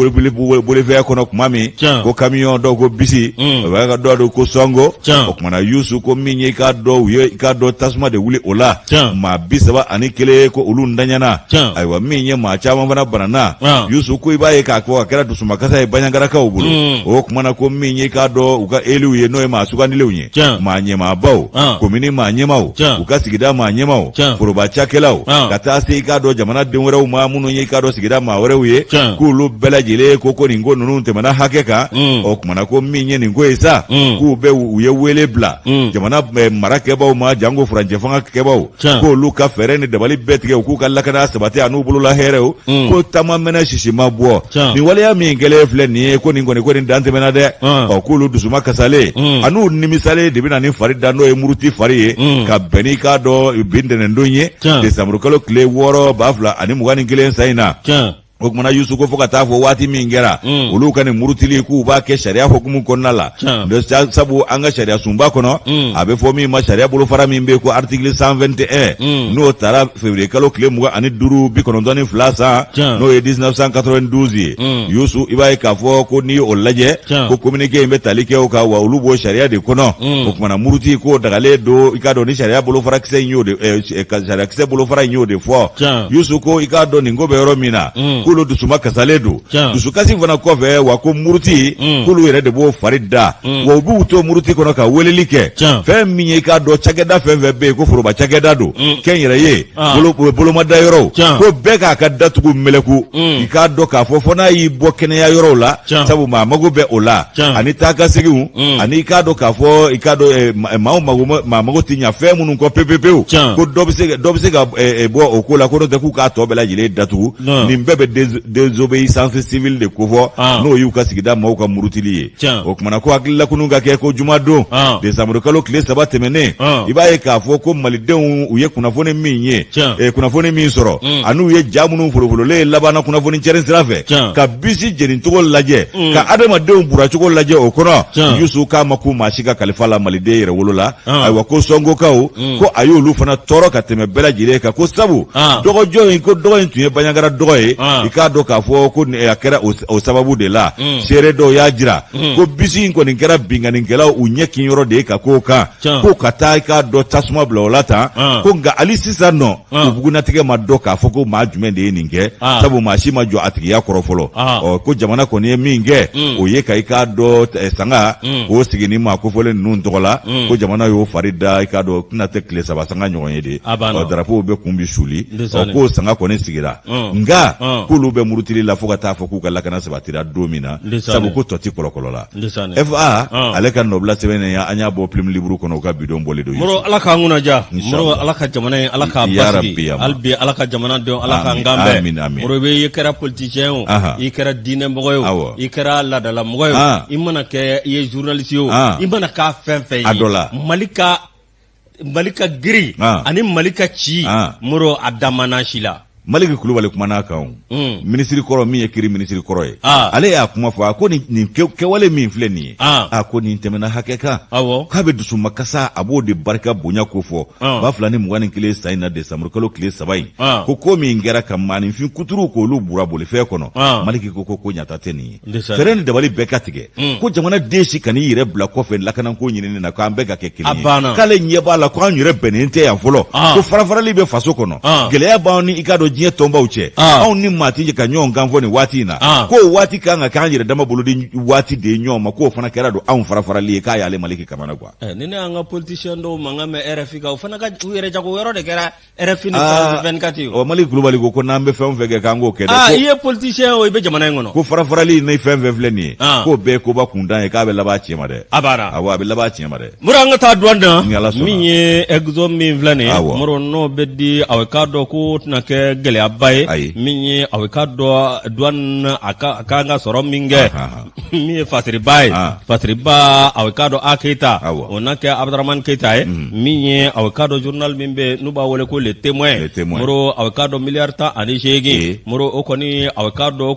bolifɛn kɔnɔ tuma min, ko kamiyɔn dɔw, ko bisi, o b'a ka dɔw don ko sɔngo. O kumana Yusu, ko min ye i k'a dɔn u ye i k'a dɔn tasuma de wuli o la, maa 31 ko olu ntanyana. Ayiwa, min ye maa caman fana banana. Yusu, ko i b'a ye k'a fɔ a kɛra dusumakasa ye Baɲangarakaw bolo. O kumana ko min ye i k'a dɔn u ka eluw ye, n'o ye maa sugandilenw ye, maa ɲɛmaabaw, komini maa ɲɛmaaw, u ka sigida maa ɲɛmaaw, foroba cakɛlaw, ka taa se i k'a dɔn jamana den wɛrɛw ma minnu ye i k'a dɔn sigida maa wɛrɛw ye, k'olu bɛɛ lajɛlen ko nin ko ninnu tɛmɛna hakɛ kan. O kumana ko min ye nin ko ye sa, k'u bɛ u ye wele bila jamana marakɛbaw ma, janko furancɛ fanga kɛbaw, k'olu ka fɛɛrɛ ni dabali bɛɛ tigɛ, u k'u ka lakana sabati an'u bolola hɛrɛw. Ko taama mɛnɛ sisi ma bɔ, nin waleya min kɛlen filɛ nin ye, ko nin kɔni, ko nin dan tɛmɛna dɛ. Ɔ, k'olu dusuma kasalen an'u nimisalen de bɛna ni fari da, n'o ye muruti fari ye, ka bɛn n'i k'a dɔn bi ntɛnɛndon ye, desanburukalo tile 6 2021 san in na. O kumana Yusu ko fo ka taa fɔ waati min kɛra olu ka nin murutili k'u b'a kɛ sariya hukumu kɔnɔna la, sabu an ka sariya sunba kɔnɔ, a bɛ fɔ min ma sariya bolofara min bɛ yen ko article 121, n'o tara février kalo tile 25 92 san, n'o ye 1992 ye. Yusu, i b'a ye k'a fɔ ko n'i y'o lajɛ, ko communiqué in bɛ tali kɛ o kan, wa olu b'o sariya de kɔnɔ. O kumana muruti k'o dagalen don, i k'a dɔn ni sariya bolofara kisɛ in y'o de sariya kisɛ bolofara in y'o de fɔ. Yusu ko i k'a dɔn nin ko bɛ yɔrɔ min na, k'olu dusuma kasalen don. Dusukasi fana kɔfɛ, wa ko muruti, k'olu yɛrɛ de b'o fari da, wa u b'u to muruti kɔnɔ ka weleli kɛ. Fɛn min ye, i k'a dɔn cakɛda fɛn fɛn bɛ yen ko foroba cakɛda don, kɛnyɛrɛye bolomada yɔrɔw, ko bɛɛ k'a ka datugu mɛlɛku, i k'a dɔn k'a fɔ fo n'a y'i bɔ kɛnɛya yɔrɔw la, sabu maa mago bɛ o la, ani taa ka seginw, ani i k'a dɔn k'a fɔ i k'a dɔn maaw mago maa mago tɛ ɲa fɛn minnu kɔ pewu pewu, ko dɔ bɛ se ka bɔ o ko la, ko n'o tɛ k'u k'a tɔ bɛɛ lajɛlen datugu. Nin bɛɛ bɛ désobéissance civile de kofɔ, n'o y'u ka sigida maaw ka murutili ye. O kumana ko hakililakunu ka kɛ ko jumadon desanburu kalo tile 3 tɛmɛnen, i b'a ye k'a fɔ ko malidenw u ye kunnafoni min ye, kunnafoni min sɔrɔ, ani u ye ja minnu folofololen ye labanna kunnafoni cɛrin sira fɛ, ka bisi jenicogo lajɛ, ka adamadenw buracogo lajɛ o kɔnɔ, Yusu k'a ma ko maa si ka kalifa la maliden yɛrɛ wolo la. Ayiwa, ko sɔngokaw, ko a y'olu fana tɔɔrɔ ka tɛmɛ bɛɛ lajɛlen kan, ko sabu dɔgɔjɔ in, ko dɔgɔ in tun ye Banjagara dɔgɔ ye. I k'a dɔn k'a fɔ ko a kɛra o sababu de la, seere dɔw y'a jira ko bisi in kɔni kɛra binkannikɛlaw u ɲɛ kin yɔrɔ de ye ka k'o kan, ko ka taa i k'a dɔn tasuma bila o la tan, ko nka hali sisan nɔ u bugunnatigɛ ma dɔn k'a fɔ ko maa jumɛn de ye nin kɛ, sabu maa si ma jɔ a tigiya kɔrɔ fɔlɔ. Ɔ, ko jamana kɔni ye min kɛ, o ye ka i k'a dɔn sanga k'o sigi ni maa kofɔlen ninnu tɔgɔ la, ko jamana y'o fari da, i k'a dɔn tɛna tɛ tile 3 sanga ɲɔgɔn ye de. Ɔ, darapow bɛ kun bi suli. Ɔ, k'o sanga kɔni sigira, nka k'olu bɛ murutili la fo ka taa fɔ k'u ka lakana sabatira don min na, sabu ko tɔ ti kɔlɔkɔlɔ la. FA ale ka nɔbila sɛbɛn in, an y'a bɔ Plume Libre kɔnɔ, u ka bidon bɔlen don. Moro, Ala k'an kunna diya. Moro, Ala ka jamana in, Ala k'a basigi hali bi. Ala ka jamana denw, Ala k'an kan bɛn. Moro, i kɛra politicien o, i kɛra diinɛmɔgɔ ye o, i kɛra laadalamɔgɔ ye o, i mana kɛ i ye journaliste ye o, i mana k'a fɛn fɛn ye, a dɔ la, Mali ka girin ani Mali ka ci, Moro, a damana si la. Maliki Kulubali kumana a kan o, minisiri kɔrɔ min ye kiri minisiri kɔrɔ ye, ale y'a kuma fɔ, a ko nin kɛwale min filɛ nin ye, a ko nin tɛmɛna hakɛ kan, k'a bɛ dusumakasa, a b'o de barika bonya ko fɔ 2021 san in na, desanburu kalo tile 3 in, ko min kɛra ka maaninfin kuturuw k'olu bura bolifɛn kɔnɔ. Maliki ko ɲata tɛ nin ye. Fɛɛrɛ ni dabali bɛɛ ka tigɛ, ko jamana den si kan'i yɛrɛ bila kɔfɛ lakanako ɲinini na, k'an bɛɛ ka kɛ kelen ye. K'ale ɲɛ b'a la ko an yɛrɛ bɛnnen tɛ yan fɔlɔ, ko farafarali bɛ faso kɔnɔ, gɛlɛya b'anw ni i k'a dɔn diɲɛ tɔnbaw cɛ, anw ni maa tɛ ka ɲɔgɔn kan fɔ nin waati in na, k'o waati kan ka k'an yɛrɛ dama bolodi waati de ye ɲɔgɔn ma, k'o fana kɛra don anw farafarali ye, k'a y'ale Maliki kamana gan. Ni ne y'an ka politicien dɔw mankan mɛn RFI kan, o fana ka u yɛrɛ jago yɔrɔ de kɛra RFI ni France 24 ye. Ɔ, Maliki Kulubali ko n'an bɛ fɛn o fɛn kɛ, k'an k'o kɛ dɛ. I ye politicien o, i bɛ jamana in kɔnɔ. Ko farafarali ni fɛn fɛn filɛ nin ye, k'o bɛɛ ye koba kuntan ye, k'a bɛ laban tiɲɛ ma dɛ. A banna. Awɔ, a bɛ laban tiɲɛ ma dɛ. Moro, an ka taa douane na. Min ye exo min filɛ nin ye, Moro, n'o bɛ di, aw k'a dɔn ko tɛna kɛ gɛlɛyaba ye. Min ye, aw k'a dɔn douane a ka kan ka sɔrɔ min kɛ, min ye fasiriba ye, fasiriba, aw k'a dɔn A Keyita, o na kɛ Abudramani Keyita ye. Min ye, aw k'a dɔn journal min bɛ n'u b'a wele ko Le Témoin, Moro, aw k'a dɔn miliyari 18, Moro, o kɔni, aw k'a dɔn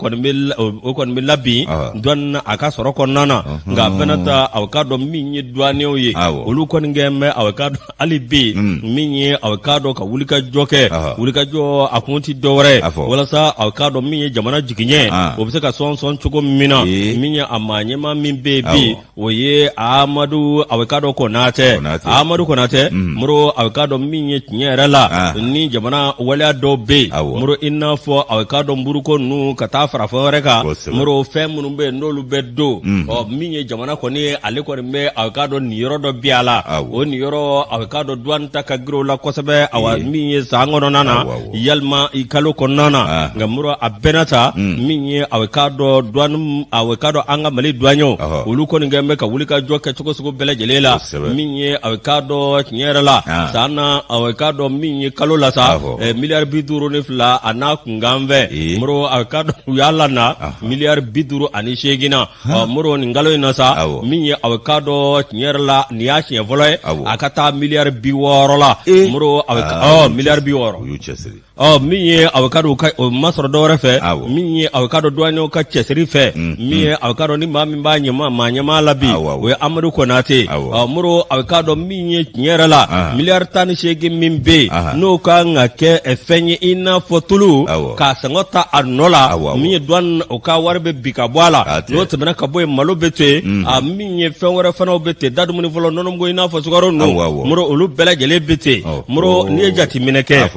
o kɔni bɛ labin douane a ka sɔrɔ kɔnɔna na. Nka a fana ta, aw k'a dɔn min ye douaniers ye, olu kɔni kɛ bɛ, aw k'a dɔn hali bi, min ye, aw k'a dɔn ka wulikajɔ kɛ, wulikajɔ a kun tɛ dɔwɛrɛ ye walasa aw k'a dɔn min ye jamana jigiɲɛ, o bɛ se ka sɔnsɔn cogo min na. Min ye a maa ɲɛmaa min bɛ yen bi, o ye Amadu, aw k'a dɔn Konatɛ, Amadu Konatɛ. Moro, aw k'a dɔn min ye tiɲɛ yɛrɛ la, ni jamana waleya dɔw bɛ yen, Moro, i n'a fɔ aw k'a dɔn buruko ninnu ka taa fara fɛn wɛrɛ kan, Moro, fɛn minnu bɛ yen n'olu bɛ don, ɔ, min ye jamana kɔni ye, ale kɔni bɛ, aw k'a dɔn nin yɔrɔ dɔ bi a la, o nin yɔrɔ, aw k'a dɔn douane ta ka girin o la kosɛbɛ, awa, min ye san kɔnɔna na, yalima i kalo kɔnɔna na. Nka Moro, a bɛɛ n'a ta, min ye, aw k'a dɔn douane, aw k'a dɔn an ka Mali douaniers, olu kɔni kɛ bɛ ka wuli ka jɔ kɛ cogo sugu bɛɛ lajɛlen la. Min ye, aw k'a dɔn tiɲɛ yɛrɛ la, san na, aw k'a dɔn min ye kalo la sa, miliyari 52 a n'a kunkan fɛ, Moro, aw k'a dɔn u y'a lana miliyari 58 na. Ɔ, Moro, nin kalo in na sa, min ye, aw k'a dɔn tiɲɛ yɛrɛ la, nin y'a siɲɛ fɔlɔ ye a ka taa miliyari 60 la, Moro, aw ɔ miliyari 60. U y'u cɛsiri. Ɔ min ye a ka dɔn o ma sɔrɔ dɔwɛrɛ fɛ, min ye a ka dɔn douaniers ka cɛsiri fɛ, min ye a ka dɔn ni maa min b'a ɲɛma maa ɲɛmaa la bi, o ye Amadu Konate. Ɔ Moro, a ka dɔn min ye tiɲɛ yɛrɛ la, miliyari 18 min bɛ yen, n'o ka kan ka kɛ fɛn ye i n'a fɔ tulu k'a sɔngɔ ta a nɔ la, min ye douane o ka wari bɛ bin ka bɔ a la. N'o tɛmɛna ka bɔ yen, malo bɛ ten, a min ye fɛn wɛrɛ fana bɛ ten, da dumuni fɔlɔ, nɔnɔmugu i n'a fɔ sukaro ninnu, Moro, olu bɛɛ lajɛlen bɛ ten. Moro, n'i ye jateminɛ kɛ,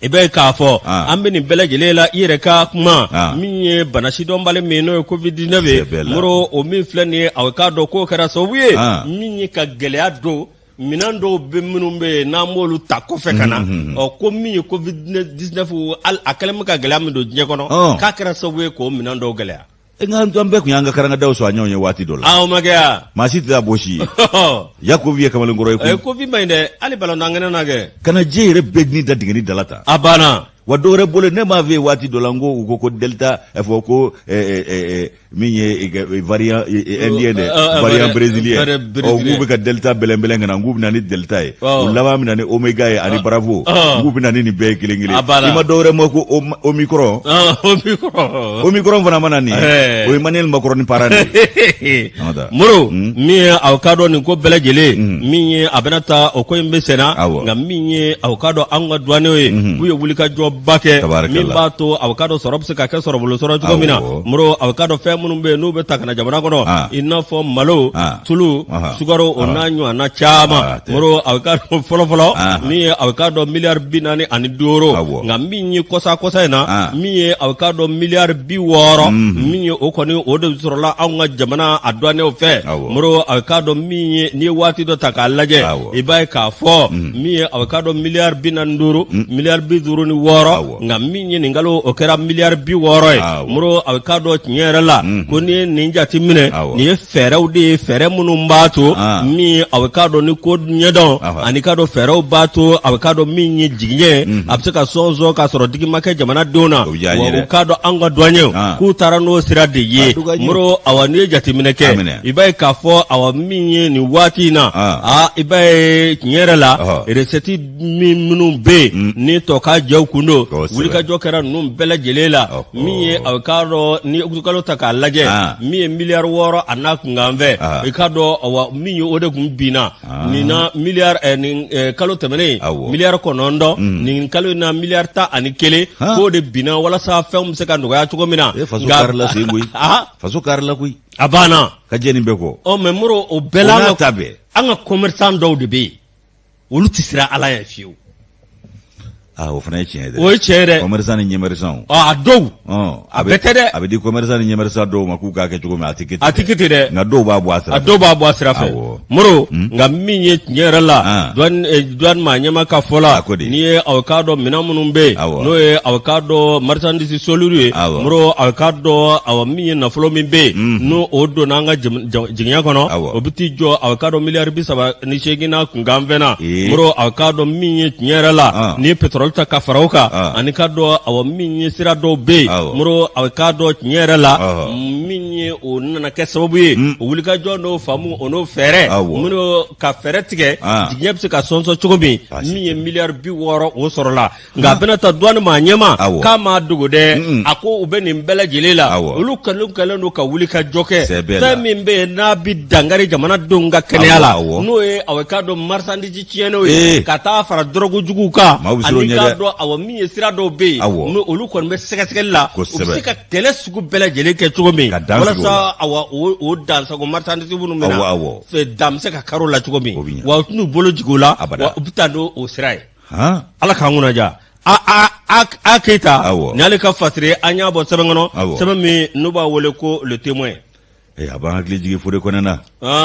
i bɛ k'a fɔ an bɛ nin bɛɛ lajɛlen la, i yɛrɛ ka kuma min ye bana sidɔnbali min n'o ye covid 19 ye, Moro, o min filɛ nin ye, a k'a dɔn k'o kɛra sababu ye min ye ka gɛlɛya don minɛn dɔw bɛ minnu bɛ yen n'an b'olu ta kɔfɛ ka na. Ɔ ko min ye covid 19, a kɛlen bɛ ka gɛlɛya min don diɲɛ kɔnɔ, k'a kɛra sababu ye k'o minɛn dɔw gɛlɛya. Nka an bɛɛ tun y'an ka karangadaw sɔn a ɲɔgɔn ye waati dɔ la. O ma kɛ yan. Maa si tɛ taa bɔ si ye. Ya Covid ye kamalenkɔrɔ ye koyi. Covid man ɲi dɛ, hali balontan kɛnɛ na kɛ. Ka na diɲɛ yɛrɛ bɛɛ ni da dingɛni da la tan. A banna. Wa dɔwɛrɛ bɔlen, ne m'a f'i ye waati dɔ la, n ko u ko ko delta, fɔ ko min ye variant indien dɛ, variant brésilien. Ɔ k'u bɛ ka delta bɛlɛnbɛlɛn ka na, k'u bɛ na ni delta ye. U laban bɛ na ni omega ye ani bravo. K'u bɛ na ni nin bɛɛ ye kelen kelen. I ma dɔwɛrɛ mɛn ko omicron. Omicron fana mana nin ye, o ye Emmanuel Macron ni parent de ye. Moro, min ye aw k'a dɔn nin ko bɛɛ lajɛlen, min ye a bɛna taa o ko in bɛ senna, nka min ye aw k'a dɔn anw ka douaniers ye, k'u ye wulikajɔba kɛ min b'a to aw k'a dɔn sɔrɔ bɛ se ka kɛ sɔrɔbolo sɔrɔ cogo min na. Moro, aw k'a dɔn fɛn minnu bɛ yen n'u bɛ ta ka na jamana kɔnɔ, i n'a fɔ malo, tulu, sukaro, o n'a ɲɔgɔnna caman. Moro, aw k'a dɔn fɔlɔfɔlɔ min ye aw k'a dɔn miliyari 45, nka min ye kɔsa kɔsa in na, min ye aw k'a dɔn miliyari 60, min ye o kɔni o de sɔrɔla anw ka jamana a douaniers fɛ. Moro, aw k'a dɔn min ye n'i ye waati dɔ ta k'a lajɛ, i b'a ye k'a fɔ min ye aw k'a dɔn miliyari 45, miliyari 56, nka min ye nin kalo o kɛra miliyari 60 ye. Moro, aw k'a dɔn tiɲɛ yɛrɛ la ko n'i ye nin jate minɛ, nin ye fɛɛrɛw de ye, fɛɛrɛ minnu b'a to min aw k'a dɔn ni ko ɲɛdɔn ani k'a dɔn fɛɛrɛw b'a to aw k'a dɔn min ye jigiɲɛ a bɛ se ka sɔnsɔn k'a sɔrɔ digi ma kɛ jamanadenw na. Wa u k'a dɔn anw ka douaniers k'u taara n'o sira de ye. Moro, awa n'i ye jateminɛ kɛ, i b'a ye k'a fɔ awa min ye nin waati in na, aa i b'a ye tiɲɛ yɛrɛ la recette min minnu bɛ yen ni tɔ ka jɛw kun don, wulikajɔ kɛra ninnu bɛɛ lajɛlen la. Min ye a k'a dɔn ni kalo ta k'a lajɛ, min ye miliyari 6 a n'a kunkan fɛ, i k'a dɔn awa min ye o de kun binna nin na miliyari nin kalo tɛmɛnen miliyari 9, nin kalo in na miliyari 11, k'o de binna walasa fɛnw bɛ se ka nɔgɔya cogo min na. Faso karila sen koyi, faso karila koyi. A banna. Ka jɛ nin bɛɛ kɔ. Ɔ mais Moro, o bɛɛ la an ka commerçant dɔw de bɛ yen, olu tɛ siran Ala ɲɛ fiyewu. Aa, o fana ye tiɲɛ ye dɛ. O ye tiɲɛ ye dɛ. Commerçant ni ɲɛmɛrisanw. Ɔ a dɔw. A bɛɛ tɛ dɛ. A bɛ di commerçant ni ɲɛmɛrisan dɔw ma k'u k'a kɛ cogo min, a tɛ kɛ ten. A tɛ kɛ ten dɛ. Nka dɔw b'a bɔ a sira fɛ. A dɔw b'a bɔ a sira fɛ. Awɔ. Moro, nka min ye tiɲɛ yɛrɛ la, douane maa ɲɛmaa ka fɔ la, n'i ye aw k'a dɔn minɛn minnu bɛ yen, n'o ye aw k'a dɔn marchandise solide ye, Moro, aw k'a dɔn awa min ye nafolo min bɛ yen, n'o o donna an ka jigiɲɛ kɔnɔ, o bɛ t'i jɔ aw k'a dɔn miliyari 38 n'a kunkan fɛn na. Moro, aw k'a dɔn min ye tiɲɛ yɛrɛ la, n'i ye pétrole ta ka fara o kan, ani k'a dɔn awa min ye sira dɔw bɛ yen, Moro, aw k'a dɔn tiɲɛ yɛrɛ la, min ye o nana kɛ sababu ye, o wulikajɔ n'o faamu, o n'o fɛɛrɛ minnu ka fɛɛrɛ tigɛ, jigiɲɛ bɛ se ka sɔnsɔn cogo min, min ye miliyari 60 o sɔrɔla. Nka a bɛna taa douane maa ɲɛmaa k'a m'a dogo dɛ, a ko u bɛ nin bɛɛ lajɛlen la, olu kɛlen kɛlen don ka wuli ka jɔ kɛ fɛn min bɛ yen n'a bɛ dankari jamanadenw ka kɛnɛya la, n'o ye awa k'a dɔn marchandise tiɲɛnenw ye, ka taa fara dɔrɔgu juguw kan, ani k'a dɔn awa min ye sira dɔw bɛ yen, n'o olu kɔni bɛ sɛgɛsɛgɛli la, u bɛ se ka kɛlɛ sugu bɛɛ lajɛlen kɛ cogo min walasa awa o dansago marchandise minnu bɛ na, dan bɛ se ka kari o la cogo min, wa u tɛn'u bolo jigin o la, wa u bɛ taa n'o sira ye. Ala k'an kunna diya. A Keyita ni ale ka fasiri, an y'a bɔ sɛbɛn kɔnɔ, sɛbɛn min n'u b'a wele ko Le Témoin. A b'an hakili jigin Fode Kɔnɛ na.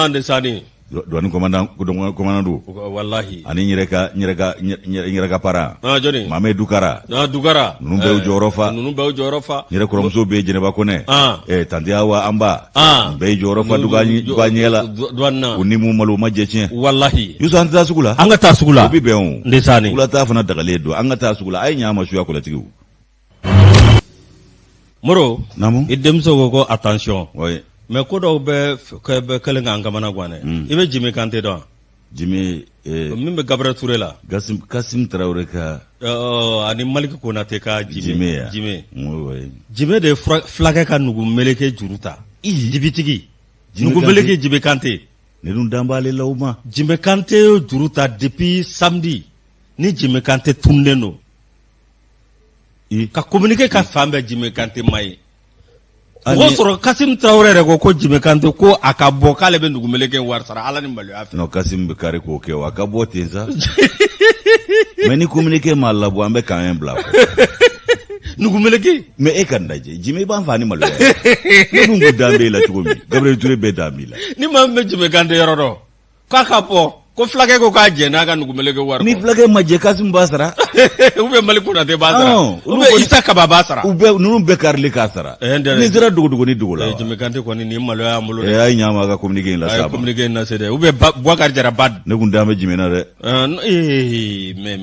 Ndesanni. Douane commandant don. Walahi. Ani n yɛrɛ ka parent. Jɔni? Mamɛ Dukara. Dukara. Ninnu bɛɛ y'u jɔyɔrɔ fa. Ninnu bɛɛ y'u jɔyɔrɔ fa. N yɛrɛ kɔrɔmuso bɛ yen, Jɛnɛba Kɔnɛ. Tante Awa Anba. Nin bɛɛ y'i jɔyɔrɔ fa douanier la. Douane na. U ni mun malo u ma jɛ tiɲɛ. Walahi. Yusu, an tɛ taa sugu la. An ka taa sugu la. O bɛ bɛn o. Ndesanni. Sugula taa fana dagalen don. An ka taa sugu la. A ye ɲɛ an ma suya kɔlɛtigiw. Moro. Naamu. I denmuso ko ko attention. Oui. Mais ko dɔw bɛ kɛlen k'an kamana gan dɛ. I bɛ Jimi Kante dɔn wa? Jime min bɛ Gabriel Touré la Kasim Tarawele ka ani Maliki Konate ka Jime Jime Jime de ye fulakɛ ka nugu meleke juru ta dibitigi nugu meleke Jime Kante ne dun dan b'ale la o ma Jime Kante ye juru ta depuis samedi ni Jime Kante tununnen don ka communiqué kɛ fan bɛɛ Jime Kante ma ye mɔgɔ sɔrɔ Kasim Tarawele yɛrɛ ko ko Jime Kante ko a ka bɔ k'ale bɛ nugumeleke wari sara Ala ni maloya fɛ. Non Kasim bɛ kari k'o kɛ o a ka bɔ ten sa mais ni communiqué m'a labɔ an bɛ camp in bila kɔ. Nugumeleke. Mais e ka nin lajɛ Jime i b'an fa ni maloya ye ne dun ko dan b'e la cogo min Gabriel Touré bɛɛ dan b'i la. Ni maa min bɛ Jime Kante yɔrɔ dɔn. K'a ka bɔ ko fulakɛ ko k'a jɛnna a ka nugumeleke wari ni fulakɛ ma jɛ Kasim b'a sara ou bien Malik Konate b'a sara ou bien Isa Kaba b'a sara u bɛɛ ninnu bɛɛ karili k'a sara ni sera dogodogo ni dogo la Jime Kante kɔni nin maloya y'an bolo dɛ a ye ɲa ma a ka communiqué in lase a ma communiqué in lase dɛ ou bien Boubacar Jara Bad ne kun dan bɛ Jime na dɛ mais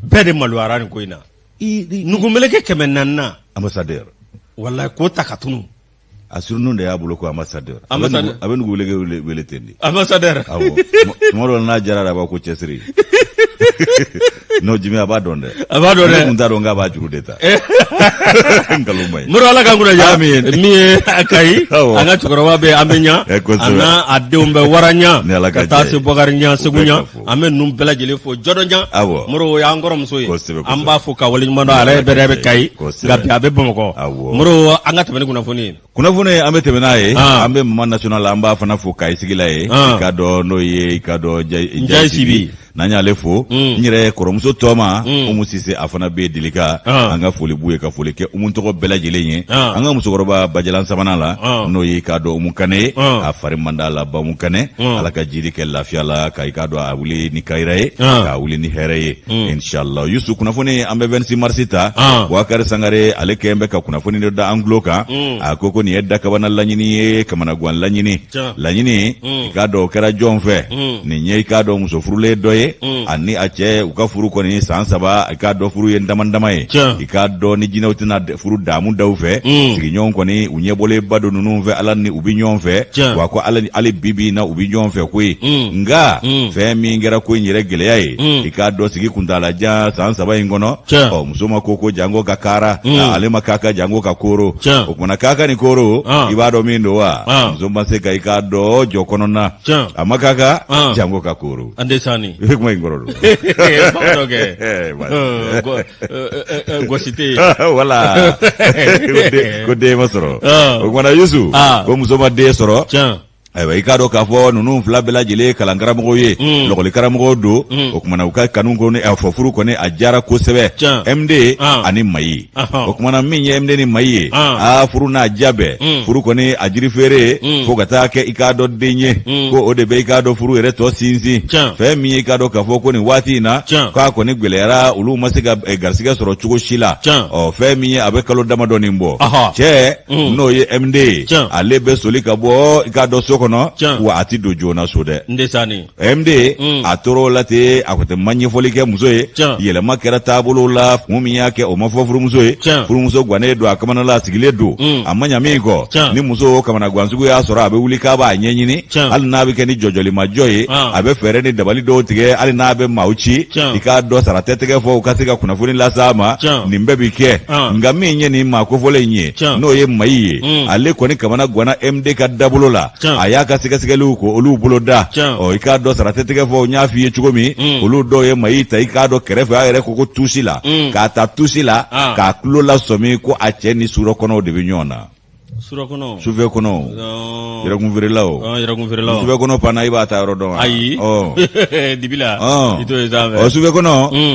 bɛɛ de maloyara nin ko in na nugumeleke 400 na ambassadeur walayi k'o ta ka tunu A surnom de y'a bolo ko ambassadeur. Ambassadeur. A bɛ nugumeleke wele ten de. Ambassadeur. Awɔ. Tuma dɔ la n'a diyara a b'a ko cɛsiri. Non Jimi a b'a dɔn dɛ. A b'a dɔn dɛ. Ne tun t'a dɔn k'a b'a juru de ta. Nkalon man ɲi. Mori Ala k'an kunna diya. Amiin. Min ye Kayi. Awɔ. An ka cɛkɔrɔba bɛ an bɛ ɲa. Eh, kosɛbɛ. A n'a a denw bɛ wara ɲa. Ni Ala ka Ka taa diya ye. se Bɔkari ɲa, Segu U bɛɛ ɲa. ka fo. An bɛ ninnu bɛɛ lajɛlen fo Jɔdɔ ɲa. Awɔ. Mori o y'an kɔrɔmuso ye. Kosɛbɛ, kosɛbɛ. An b'a fo ka waleɲuman dɔn a yɛrɛ bɛrɛ bɛ Kayi. Kosɛbɛ. Nka bi a bɛ Bamakɔ. Awɔ. Mori an ka tɛmɛ ni kunnafoni ye. Kunnafoni an bɛ tɛmɛ n'a ye Ah. an bɛ Mama National an b'a fana fo Kayi sigi la ye Ah. i k'a dɔn n'o ye i k'a dɔn Njayi Sibi. n'an y'ale fo n yɛrɛ kɔrɔmuso tɔma Umu Sise a fana bɛ Dilika Ah. an ka foli b'u ye ka foli kɛ Umu tɔgɔ bɛɛ lajɛlen ye Ah. an ka musokɔrɔba Bajalan sabanan la Ah. n'o ye i k'a dɔn Umu Kane ye Ah. a fari man d'a la Bamu Kane Ah. Ala ka jiri kɛ lafiya la ka i k'a dɔn a wuli ni kayira ye Ah. k'a wuli ni hɛrɛ ye inshallah Yusu kunnafoni an bɛ 26 mars ta Ah. Boubacar Sangare ale kɛlen bɛ ka kunnafoni dɔ da an tulo kan a ko ko nin ye dakabana laɲini ye kamanagan laɲini laɲini i k'a dɔn o kɛra jɔn fɛ nin ye i k'a dɔn muso furulen dɔ ye ani a cɛ u ka furu kɔni san 3 i k'a dɔn furu ye dama dama ye i k'a dɔn ni jinɛw tɛna furu damu da u fɛ sigiɲɔgɔn kɔni u ɲɛbɔlenba don ninnu fɛ ala ni u bɛ ɲɔgɔn fɛ wa ko ala hali bi bi in na u bɛ ɲɔgɔn fɛ koyi nka fɛn min kɛra ko in yɛrɛ gɛlɛya ye i k'a dɔn sigi kuntaalajan san 3 in kɔnɔ ɔ muso ma ko ko jango ka kaara ale ma kaka jango ka kooro o kumana kaka ni kooro i b'a dɔn min don wa muso ma se ka i k'a dɔn jɔ kɔnɔna a ma kaka jango ka kooro i bɛ kuma in kɔrɔ dɔn gosi tɛ yen wala ko den ma sɔrɔ o kumana Yusu ko muso ma den sɔrɔ ayiwa i k'a dɔn k'a fɔ ninnu fila bɛɛ lajɛlen ye kalankaramɔgɔw ye lɔkɔlikaramɔgɔw don o kumana u ka kanu kɔni a fɔ furu kɔni a diyara kosɛbɛ MD ani Mayi o kumana min ye MD ni Mayi ye aa furu n'a diya bɛɛ furu kɔni a jiri feere fo ka taa kɛ i k'a dɔn den ye ko o de bɛ i k'a dɔn furu yɛrɛ tɔ sinsin fɛn min ye i k'a dɔn k'a fɔ ko nin waati in na k'a kɔni gɛlɛyara olu ma se ka garisigɛ sɔrɔ cogo si la ɔ fɛn min ye a bɛ kalo damadɔnin bɔ cɛ n'o ye MD ye ale bɛ soli ka bɔ i k'a dɔn so kɔnɔ wa a tɛ don joona so dɛ MD a tora o la ten a ko tɛ ma ɲɛfɔli kɛ muso ye yɛlɛma kɛra taabolo la kun min y'a kɛ o ma fɔ furumuso ye furumuso gannen don a kamana la a sigilen don a ma ɲa min kɔ ni muso kamanagan sugu y'a sɔrɔ a bɛ wuli k'a b'a ɲɛɲini hali n'a bɛ kɛ ni jɔjɔlimajɔ ye a bɛ fɛɛrɛ ni dabali dɔw tigɛ hali n'a bɛ maaw ci i k'a dɔn sara tɛ tɛgɛ fɔ u ka se ka kunnafoni las'a ma nin bɛɛ bi kɛ nka min ye nin maa kofɔlen in ye n'o ye Mayi ye ale kɔni kamana ganna MD ka dabolo la a y'a ka sɛgɛsɛgɛliw ko olu bolo da ɔ i k'a dɔn sara tɛ tɛgɛ fɔ n y'a f'i ye cogo min olu dɔw ye Mayi ta i k'a dɔn kɛrɛfɛ a yɛrɛ ko ko tusi la k'a ta tusi la k'a tulo lasɔmi ko a cɛ ni surɔkɔnɔw de bɛ ɲɔgɔn na Surɔkɔnɔ. Sufɛ kɔnɔ. Yɛrɛkun feerelaw. Yɛrɛkun feerelaw. Sufɛ kɔnɔ panna i b'a ta yɔrɔ dɔn wa? Ayi. Dibi la. I t'o ye sanfɛ. Ɔ sufɛ kɔnɔ.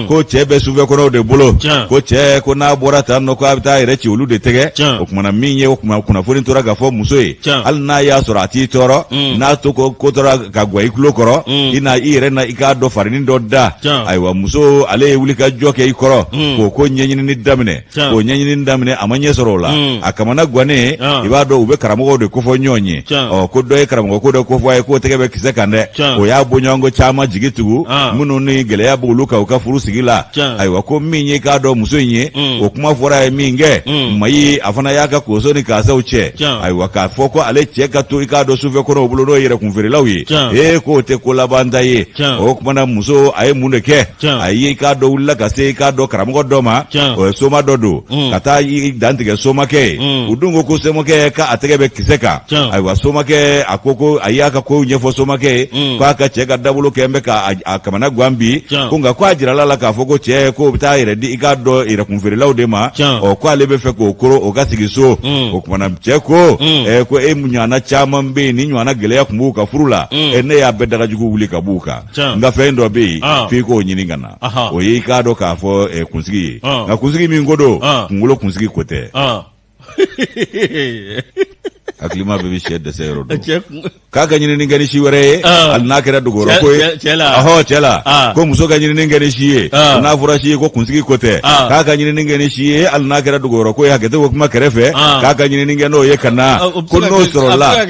Ko cɛ bɛ sufɛ kɔnɔw de bolo. Ko cɛ ko n'a bɔra tan nɔ ko a bɛ taa yɛrɛ ci olu de tɛgɛ. O kumana min ye o kuma kunnafoni tora ka fɔ muso ye. Hali n'a y'a sɔrɔ a t'i tɔɔrɔ. N'a to ko ko tora ka gwan i tulo kɔrɔ. I na i yɛrɛ na i k'a dɔn farinin dɔ da. Ayiwa muso ale ye wulikajɔ kɛ i kɔrɔ. K'o ko ɲɛɲinini daminɛ. Tiɲɛ. K'o ɲɛɲinini daminɛ a ma ɲɛ sɔrɔ o la. A kamana gannen. I b'a dɔn u bɛ karamɔgɔw de kofɔ ɲɔgɔn ye. Ɔ, ko dɔ ye karamɔgɔ ko dɔ kofɔ a ye k'o tɛgɛ bɛ kisɛ kan dɛ. O y'a bɔɲɔgɔnko caman jigi tugu minnu ni gɛlɛya b'olu kan u ka furu sigi la. Ayiwa, ko min ye k'a dɔn muso in ye, o kuma fɔra a ye min kɛ, Mayi a fana y'a ka koso ni kasaw cɛ. Ayiwa, k'a fɔ ko ale cɛ ka to i k'a dɔn sufɛ kɔnɔw bolo, n'o ye yɛrɛkunfeerelaw ye, ee, k'o tɛ ko labanta ye. O kuma na, muso a ye mun de kɛ? A ye i k'a dɔn wulila ka se i k'a dɔn karamɔgɔ dɔ ma, o ye soma dɔ don, ka taa i dantigɛ somakɛ ye. U dun ko ko somakɛ k'a tɛgɛ bɛ kisɛ kan. Ayiwa, somakɛ a ko ko a y'a ka kow ɲɛfɔ somakɛ ye, k'a ka cɛ ka dabolo kɛ bɛ ka a kamana gan bi, ko nka ko a jirala la k'a fɔ ko cɛ k'o bɛ taa yɛrɛ di i k'a dɔn yɛrɛkunfeerelaw de ma. Ɔ, ko ale bɛ fɛ k'o koro o ka sigi so. O kuma na, cɛ ko ko e ɲɔgɔnna caman bɛ yen, ni ɲɔgɔnna gɛlɛya tun b'u ka furu la, ne y'a bɛɛ dagajugu wuli ka b'u kan. Nka fɛn dɔ bɛ yen f'i k'o ɲini ka na, o ye i k'a dɔn k'a fɔ kunsigi ye. Nka kunsigi min ko don, kunkolo kunsigi ko tɛ. Hakilima bɛɛ bɛ sɛ dɛsɛ yɔrɔ dɔn. K'a ka ɲinini kɛ ni si wɛrɛ ye, hali n'a kɛra dogoyɔrɔ ko ye. Ɔhɔ, cɛ la, ko muso ka ɲinini kɛ ni si ye, n'a fɔra si ye ko kunsigi ko tɛ. K'a ka ɲinini kɛ ni si ye, hali n'a kɛra dogoyɔrɔ ko ye, hakɛto bɛ kuma kɛrɛfɛ, k'a ka ɲinini kɛ n'o ye ka na, ko n'o sɔrɔla,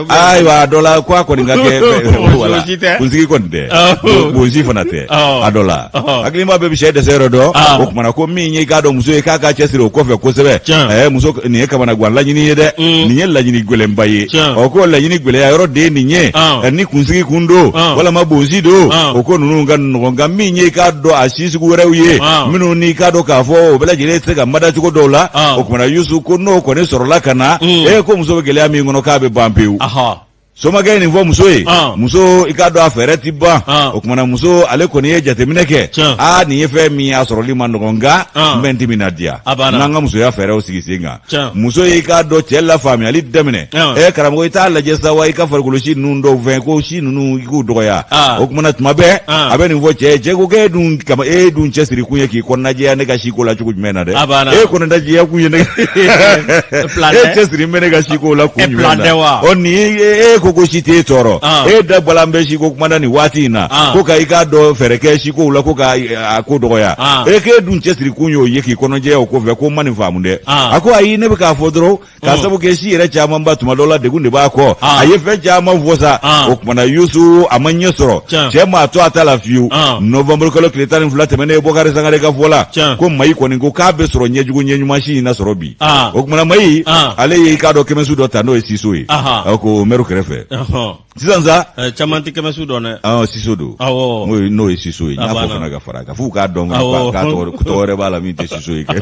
ayiwa, a dɔ la ko a kɔni ka kɛ kunsigi kɔni tɛ, bonsi fana tɛ. A dɔ la, hakilima bɛɛ bɛ sɛ dɛsɛ yɔrɔ dɔn. O kumana, ko min ye i k'a dɔn muso ye, k'a ka cɛsiri o kɔfɛ kosɛbɛ. Ɛɛ, muso, nin ye kamanagan laɲini ye dɛ, nin ye laɲini gɛlɛnba ye. Ɔ, ko laɲini gɛlɛya yɔrɔ de ye nin ye. Ni kunsigi kun don walama bonsi don, o ko ninnu ka nɔgɔn. Nka min ye i k'a dɔn a si sugu wɛrɛw ye, minnu n'i k'a dɔn k'a fɔ o bɛɛ lajɛlen tɛ se ka mada cogo dɔw la, o kumana, Yusu, ko n'o kɔni sɔrɔla ka na, e ko muso bɛ gɛlɛya min kɔnɔ, k'a bɛ ban pewu. Somakɛ ye nin fɔ muso ye. Muso, i k'a dɔn a fɛɛrɛ ti ban. O kumana, muso ale kɔni ye jateminɛ kɛ. Aa, nin ye fɛn min ye, a sɔrɔli man nɔgɔn, nka n bɛ n timinadiya n'an ka musoya fɛɛrɛw sigi sen kan. Muso y'i k'a dɔn cɛ lafaamuyali daminɛ. Ɛ karamɔgɔ, i t'a lajɛ sa wa, i ka farikolo si ninnu dɔw fɛn ko si ninnu, i k'u dɔgɔya. O kumana, tuma bɛɛ a bɛ nin fɔ cɛ ye. Cɛ ko k'e dun kama, e dun cɛsiri kun ye k'i kɔnɔnajɛya ne ka siko la cogo jumɛn na dɛ? E kɔnɔnajɛya kun ye ne, e cɛsiri bɛ ne ka siko la kun jumɛn na? Ɔ, nin e ko si t'e tɔɔrɔ, e da balan bɛ siko kuma na nin waati in na, ko ka i k'a dɔn fɛɛrɛ kɛ sikow la, ko ka a ko dɔgɔya. E k'e dun cɛsiri kun y'o ye k'i kɔnɔjɛya o kɔfɛ, ko n ma nin faamu dɛ. A ko ayi, ne bɛ k'a fɔ dɔrɔn k'a sabu kɛ si yɛrɛ camanba tuma dɔ la degun de b'a kɔ. A ye fɛn caman fɔ sa. O kumana, Yusu, a ma ɲɛ sɔrɔ. Cɛ m'a to a ta la fiyewu. Novembre kalo tile 12 tɛmɛnen, Bɔkari Sangare ka fɔ la, ko Mayi kɔni ko k'a bɛ sɔrɔ ɲɛjugu ɲɛɲuman si in na sɔrɔ bi. O kumana, Mayi ale ye i k'a dɔn kɛmɛsu dɔ ta, n'o ye siso ye, a ko mɛru kɛrɛfɛ sisan sa. Caman tɛ kɛmɛsu dɔn dɛ. Awɔ, siso don. N'o ye siso ye, n y'a fɔ fana ka fara a kan f'u k'a dɔn k'a tɔgɔ wɛrɛ b'a la min tɛ siso ye kɛ.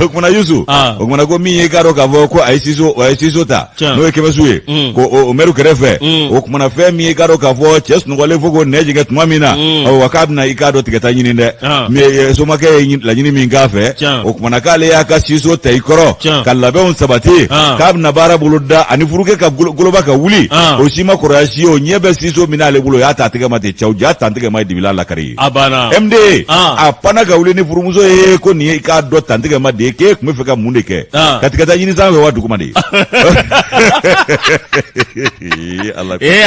O kumana, Yusu, o kumana, ko min ye k'a dɔn k'a fɔ ko a ye siso ta, n'o ye kɛmɛsu ye, ko o mɛru kɛrɛfɛ. O kumana, fɛn min ye k'a dɔn k'a fɔ cɛ sunɔgɔlen fo k'o nɛ jigin tuma min na, ayiwa, k'a bɛna i k'a dɔn tigɛta ɲini dɛ, somakɛ ye laɲini min k'a fɛ. O kumana, k'ale y'a ka siso ta i kɔrɔ ka labɛnw sabati k'a bɛna baara bolo da ani furukɛ ka goloba ka wuli. O si ma kɔrɔya si ye, o ɲɛ bɛ siso min n'ale bolo, o y'a ta a tɛgɛ ma ten. Cɛw ja tantigɛ ma ye dibila lakari ye. A banna. MD a panna ka wuli ni furumuso ye, ko nin ye i k'a dɔn tantigɛ ma de ye, k'e tun bɛ fɛ ka mun de kɛ? Ka tigɛta ɲini sanfɛ wa duguma de? Ala. Ee,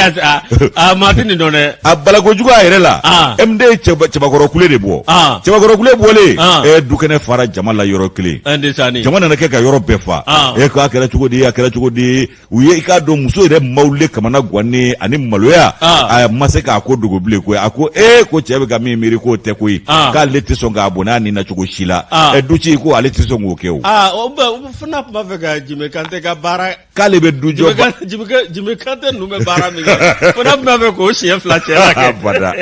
a maa tɛ nin dɔn dɛ. A balakojugu a yɛrɛ la. MD ye cɛbakɔrɔ kule de bɔ. Cɛbakɔrɔ kule bɔlen, dukɛnɛ fara jama la yɔrɔ kelen. Jama nana kɛ ka yɔrɔ bɛɛ fa. E ko a kɛra cogo di? A kɛra cogo di? U ye i k'a dɔn muso yɛrɛ mawule kamana gannen ani maloya. A ma se k'a ko dogo bilen koyi. A ko ee, ko cɛ bɛ ka min miiri k'o tɛ koyi, k'ale tɛ sɔn k'a bɔnɛ a ni na cogo si la. Ɛ, duci ko ale tɛ sɔn k'o kɛ o. O fana tun b'a fɛ ka Jime Kante ka baara k'ale bɛ du jɔ. Jime Kante ninnu bɛ baara min kɛ, fo n'a tun b'a fɛ k'o siɲɛ fila cɛ la kɛ. Abada,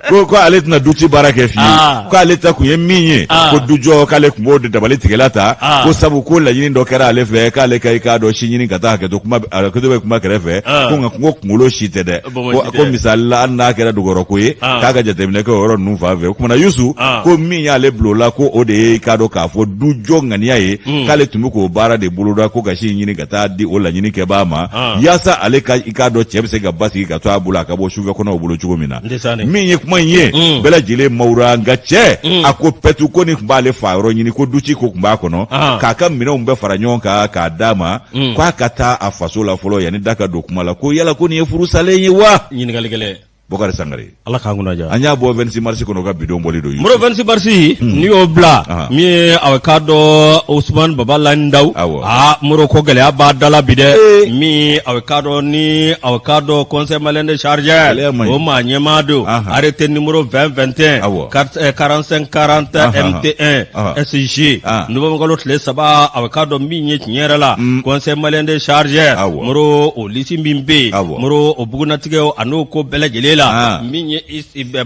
ko ale tɛna duci baara kɛ fiyewu. K'ale ta kun ye min ye, ko dujɔ, k'ale tun b'o de dabali tigɛla ta, ko sabu ko laɲini dɔ kɛra ale fɛ, k'ale ka i k'a dɔn si ɲini ka taa hakɛto kuma hakɛto bɛ kuma kɛrɛfɛ, ko nka ko kunkolo si tɛ dɛ, ko misali la, hali n'a kɛra dugɔrɔ ko ye, k'a ka jateminɛ kɛ o yɔrɔ ninnu fan fɛ. O kumana, Yusu, ko min y'ale bila o la, ko o de ye i k'a dɔn k'a fɔ dujɔ ŋaniya ye, k'ale tun bɛ k'o baara de boloda, ko ka si ɲini ka taa di o laɲini kɛbaa ma, yaasa ale ka i k'a dɔn cɛ bɛ se ka basigi ka to a bolo, a ka bɔ sufɛ kɔnɔw bolo cogo min na. Min ye kuma in ye, bɛɛ lajɛlen mawura. Nka cɛ a ko pɛtu ko nin tun b'ale fa yɔrɔ ɲini, ko duci ko tun b'a kɔnɔ, k'a ka minɛnw bɛɛ fara ɲɔgɔn kan k'a d'a ma, k'a ka taa a faso la fɔlɔ yanni da ka don kuma la, ko yala ko nin ye furu salen ye wa? Ɲininkali gɛlɛn. Bokari Sangare. Ala k'an kunna diya. An y'a bɔ 26 mars kɔnɔ ka bidon bɔli don. Moro 26 mars n'i y'o bila min ye a k'a dɔn Ousmane Baba Laye Ndaw. Awɔ. Aa Moro ko gɛlɛya b'a da la bi dɛ. Min a k'a dɔn ni a k'a dɔn conseil malien de chargeurs. Gɛlɛya man ɲi. O maa ɲɛmaa don. Arrêté numéro 20 21. Awɔ. 45 40 MT1 SG. Novembre kalo tile 3 a k'a dɔn min ye tiɲɛ yɛrɛ la. Conseil malien de chargeurs. Awɔ. Moro o lisi min bɛ yen. Awɔ. Moro o bugunnatigɛw a n'o ko bɛɛ lajɛlen la. Min ye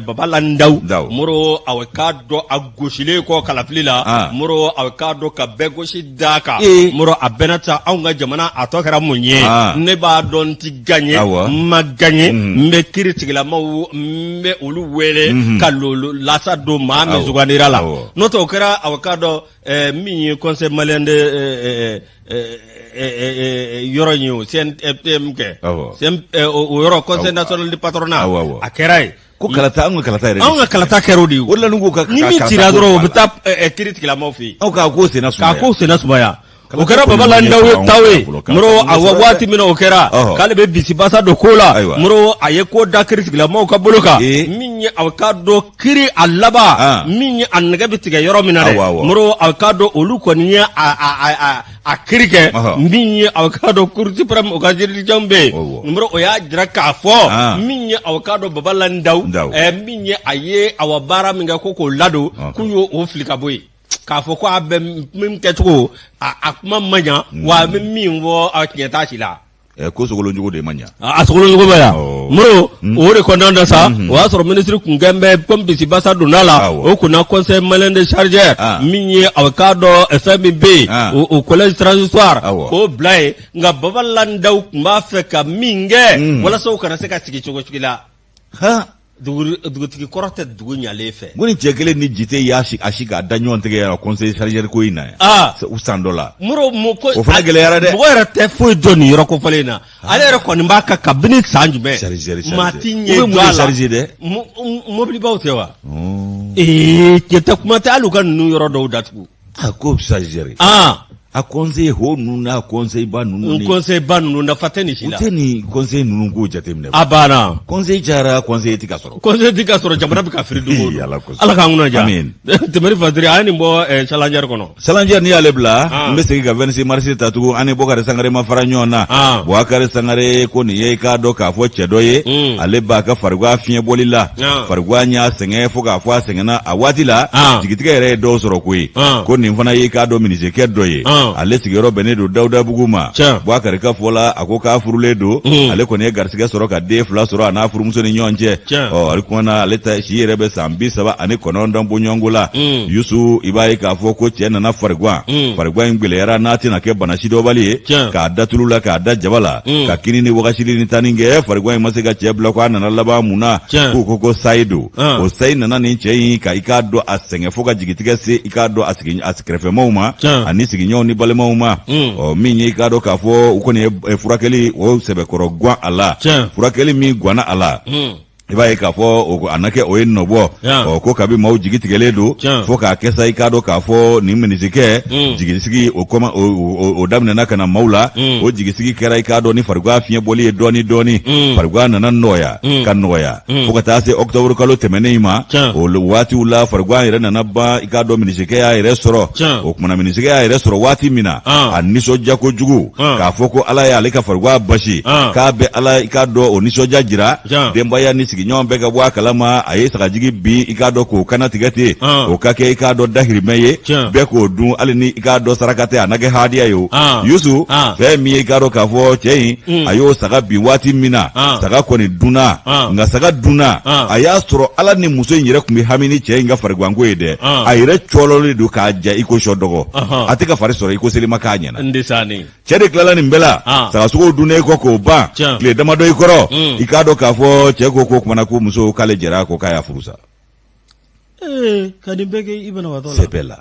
Baba Laye Ndaw. Ndaw. Moro a k'a dɔn a gosilen kɔ kalafili la. Moro a k'a dɔn ka bɛɛ gosi da kan. Moro a bɛɛ n'a ta anw ka jamana a tɔ kɛra mun ye. Ne b'a dɔn n ti gagné. Awɔ. N ma gagné. N bɛ kiri tigilamaw n bɛ olu wele. Ka lolo lasa don maa min sugandira la. N'o tɛ o kɛra a k'a dɔn min ye conseil malien de yɔrɔ in ye o CNPM kɛ o yɔrɔ conseil national du patronat a kɛra yen. Ko kalata anw ka kalata yɛrɛ anw ka kalata kɛra o de ye. O de la n'u ko ka ni min cira dɔrɔn o bɛ taa kiri tigilamaw fɛ yen. Aw k'a ko senna sumaya. K'a ko senna sumaya. O kɛra Baba Laye Ndaw taw ye Moro a waati min na o kɛra k'ale bɛ bisibasa don ko la Moro a ye ko da kiri tigilamaw ka bolo kan min ye a k'a dɔn kiri a laban min ye a nɛgɛ bɛ tigɛ yɔrɔ min na dɛ Moro a k'a dɔn olu kɔni ye a kiri kɛ min ye a k'a dɔn cour suprême o ka juridiction bɛ yen Moro o y'a jira k'a fɔ min ye a k'a dɔn Baba Laye Ndaw min ye a ye awa baara min kɛ ko k'o ladon k'u y'o o fili ka bɔ yen k'a fɔ ko a bɛ min kɛcogo a kuma man ɲa wa a bɛ min fɔ a tiɲɛ t'a si la. Ko sogoloncogo de ma ɲa. A sogoloncogo ma ɲa Moro o de kɔnɔna na sa o y'a sɔrɔ minisiri kun kɛn bɛ komi bisibasa donna la o kunna conseil malien de chargeurs min ye a k'a dɔn fɛn min bɛ yen o collège transitoire k'o bila yen nka Baba Laye Ndaw tun b'a fɛ ka min kɛ walasa u kana se ka sigi cogo si la. Dugutigi kɔrɔ tɛ dugu ɲalen fɛ. Ko ni cɛ kelen ni jite y'a si a si k'a da ɲɔgɔn tigɛ yan conseil chargeur ko in na yan. U san dɔ la. Moro mo ko o fana gɛlɛyara dɛ. Mɔgɔ yɛrɛ tɛ foyi dɔn nin yɔrɔ kofɔlen in na. Ale yɛrɛ kɔni b'a kan kabini san jumɛn. Chargeur chargeur. Maa ti ɲɛ dɔn a la. Chargé dɛ. Mobilibaw tɛ wa? Ee cɛ tɛ kuma tɛ hali u ka ninnu yɔrɔ dɔw datugu. A ko chargeur. A conseil haut ninnu n'a conseil bas ninnu ni. Conseil bas ninnu nafa tɛ nin si la. U tɛ nin conseil ninnu ko jateminɛ. A banna. Conseil cayara conseil ti ka sɔrɔ. Conseil ti ka sɔrɔ jamana bɛ ka firi don o don. Ala kosɔn. Ala k'an kunna diya. Amin. Tɛmɛni Fadiri a ye nin bɔ Challenger kɔnɔ. Challenger n'i y'ale bila. N bɛ segin ka 26 mars ta tugun an ni Bɔkari Sangare ma fara ɲɔgɔn na. Bɔkari Sangare ko nin ye i k'a dɔn k'a fɔ cɛ dɔ ye. Ale b'a ka fariguwa fiɲɛbɔli la. Fariguwa y'a sɛgɛn fo k'a fɔ a sɛgɛnna a waati la. Jigitigɛ yɛrɛ ye dɔw sɔrɔ koyi. Ko nin fana ye i k'a dɔn minisikɛ dɔ ye. Ale sigiyɔrɔ bɛnnen don Dawudabugu ma. Bɔkari ka fɔ la a ko k'a furulen don. Ale kɔni ye garisigɛ sɔrɔ ka den 2 sɔrɔ a n'a furumuso ni ɲɔgɔn cɛ. Ɔ ale kumana ale ta si yɛrɛ bɛ san 39 bɔɲɔgɔnko la. Yusu i b'a ye k'a fɔ ko cɛ nana fariguwa. Fariguwa in gɛlɛyara n'a tɛna kɛ bana sidɔnbali ye. K'a da tulu la k'a da jaba la. Ka kini ni wagasili ni tanni kɛ fariguwa in ma se ka cɛ bila ko a nana laban mun na. K'u ko ko sayi don. O sayi nana nin cɛ in ka i k'a dɔn a sɛgɛn fo ka jigitigɛ se i k'a dɔn a sigi a kɛrɛfɛmaw ma. Ani sigiɲɔgɔnw ni balimaw ma. Ɔ min ye i k'a dɔn k'a fɔ u kɔni ye furakɛli o sɛbɛkɔrɔ gwan a la. Furakɛli min gwanna a la. I b'a ye k'a fɔ a na kɛ o ye nɔbɔ. Ɔ ko kabi maaw jigi tigɛlen don. Fo k'a kɛ sa i k'a dɔn k'a fɔ nin minisikɛ. Jigisigi o kɔma o daminɛna ka na maaw la. O jigisigi kɛra i k'a dɔn ni fariguwa fiɲɛ bɔli ye dɔɔni dɔɔni. Fariguwa nana nɔgɔya. Ka nɔgɔya. Fo ka taa se octobre kalo tɛmɛnen in ma. O waatiw la fariguwa yɛrɛ nana ban i k'a dɔn minisikɛ y'a yɛrɛ sɔrɔ. O kumana minisikɛ y'a yɛrɛ sɔrɔ waati min na. A nisɔndiya kojugu. K'a fɔ ko Ala y'ale ka fariguwa basi. K'a bɛ Ala i k'a dɔn o nisɔndiya jira. Denbaya ni sigiɲɔgɔn bɛɛ ka bɔ a kalama a ye sagajigi bin i k'a dɔn k'o kana tigɛ ten. O ka kɛ i k'a dɔn dahirimɛ ye. Bɛɛ k'o dun hali ni i k'a dɔn saraka tɛ a na kɛ hadiya ye o. Yusu fɛn min ye i k'a dɔn k'a fɔ cɛ in a y'o saga bin waati min na. Saga kɔni dunna. Nka saga dunna. A y'a sɔrɔ Ala ni muso in yɛrɛ tun bɛ hami ni cɛ in ka fariguwanko ye dɛ. A yɛrɛ cɔlɔlen don k'a ja i ko sɔ dɔgɔ. A tɛ ka fari sɔrɔ i ko selima k'a ɲɛna. Cɛ de tilala nin bɛɛ la sagasogow dunnen kɔ k'o ban tile damadɔ i kɔrɔ i k'a dɔn k'a fɔ cɛ ko ko kumana ko muso k'ale jɛra ko k'a y'a furu sa. Ka nin bɛɛ kɛ i banabaatɔ la. Sɛbɛ la.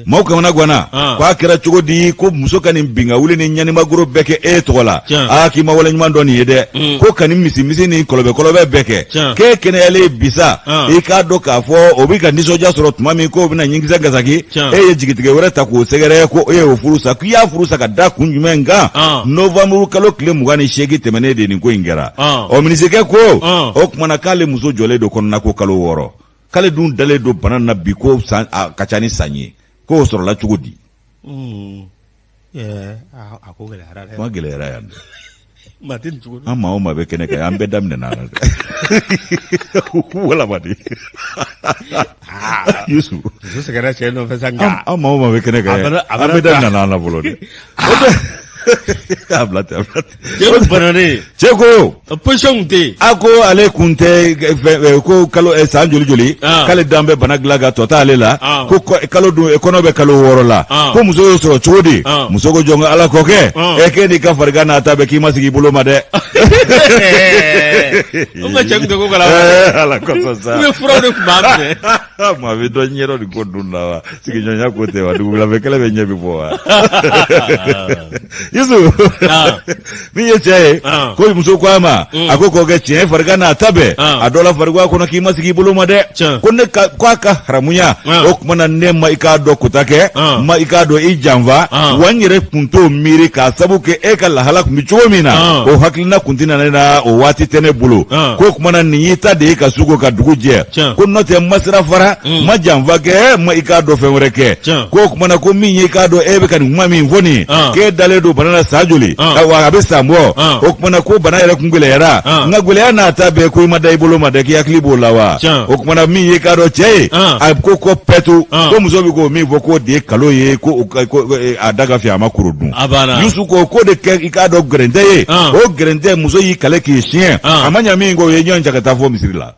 Maaw kamana ganna Ah. ko a kɛra cogo di ko muso ka nin binkawuli ni ɲanimagoro bɛɛ kɛ e tɔgɔ la? Tiɲɛ. Aa, k'i ma waleɲuman dɔn nin ye dɛ, ko ka nin misimisi ni kɔlɔbɛ kɔlɔbɛ bɛɛ kɛ Tiɲɛ. k'e kɛnɛyalen bi sa, Ah. i k'a dɔn k'a fɔ o bɛ ka nisɔndiya sɔrɔ tuma min k'o bɛna ɲinkisɛ gasaki, Tiɲɛ. e ye jigitigɛ wɛrɛ ta k'o sɛgɛrɛ ko e y'o furu sa. K'i y'a furu sa ka da kun jumɛn kan? Ah. Novembre kalo tile 28 tɛmɛnen de nin ko in kɛra. Ah. Ɔ, minisirikɛ ko Ah. o kumana k'ale muso jɔlen don kɔnɔna ko kalo 6, k'ale dun dalen don bana na bi ko san a ka ca ni san ye, k'o sɔrɔla cogo di? A ko gɛlɛyara dɛ. Kuma gɛlɛyara yan dɛ. Maa tɛ nin cogo dɔn. An maa o maa bɛ kɛnɛ kan, an bɛɛ daminɛna la dɛ, wala ma di Yusu. Muso sɛgɛnna cɛ nɔfɛ sa, nka An maa o maa bɛ kɛnɛ kan, A bana- a an bana bɛɛ daminɛna an la fɔlɔ dɛ. O tɛ a bila ten, a bila ten. Cɛ bananen. Cɛ ko position kun tɛ yen. A ko ale kun tɛ fɛn ko kalo san joli joli Ah. k'ale dan bɛ bana dilan ka tɔ t'ale la, Ah. ko kalo dun kɔnɔ bɛ kalo 6 la, Ah. ko muso y'o sɔrɔ cogo di? Ah. Muso ko jɔn ko ala kɔ kɛ Ah. e k'e n'i ka farigan n'a ta bɛɛ, k'i ma sigi i bolo ma dɛ. O ma cɛ kun tɛ ko kalama. Ala kosɔn sa. U bɛ furaw de tun b'a minɛ. Maa bɛ dɔ ɲɛdɔn nin ko dun na wa, sigiɲɔgɔnya ko tɛ wa, dugulafɛ kɛlɛ bɛ ɲɛ bɛ bɔ wa, Yusu. Ah. Min ye cɛ ye, Ah. ko muso ko a ma, a ko kɔkɛ, tiɲɛ, farigan n'a ta bɛɛ, Ah. a dɔ la farigan kɔnɔ, k'i ma sigi i bolo ma dɛ. Tiɲɛ. Ko ne ka ko a ka haramuya, Ah. o tuma na ne ma i k'a dɔn kota kɛ, Ah. ma i k'a dɔn i janfa, Ah. wa n yɛrɛ kun t'o miiri k'a sabu kɛ e ka lahala kun bɛ cogo min na, Ah. o hakilina kun tɛ na ne na, o waati tɛ ne bolo. Ah. Ko tuma na nin y'i ta de ye ka su ko ka dugu jɛ. Tiɲɛ. Ko n'o tɛ n ma sira fara, ma janfa kɛ, ma i k'a dɔn fɛn wɛrɛ kɛ. Tiɲɛ. Ko tuma na ko min ye i k'a dɔn e bɛ ka nin kuma min fɔ nin ye, Ah. k'e dalen don bana la san joli, Ah. wa a bɛ san bɔ, Ah. o tuma na ko bana yɛrɛ kun gɛlɛyara, Ah. nka gɛlɛya n'a ta bɛɛ, ko i ma da i bolo ma dɛ, k'i hakili b'o la wa? Tiɲɛ. O tuma na min ye i k'a dɔn cɛ ye, Ah. a ko pɛtu, Ah. ko muso bɛ k'o min fɔ k'o de ye kalo ye, ko o ka- ko a da ka fiɲɛ, a ma koro dun. A banna. Yusu ko de kɛ i k'a dɔn gɛrɛntɛ ye. Ah. O gɛrɛntɛ, muso y'i kale k'i siɲɛ, Ah. a ma ɲa min kɔ, o ye ɲɔgɔn cɛ ka taa fɔ misiri la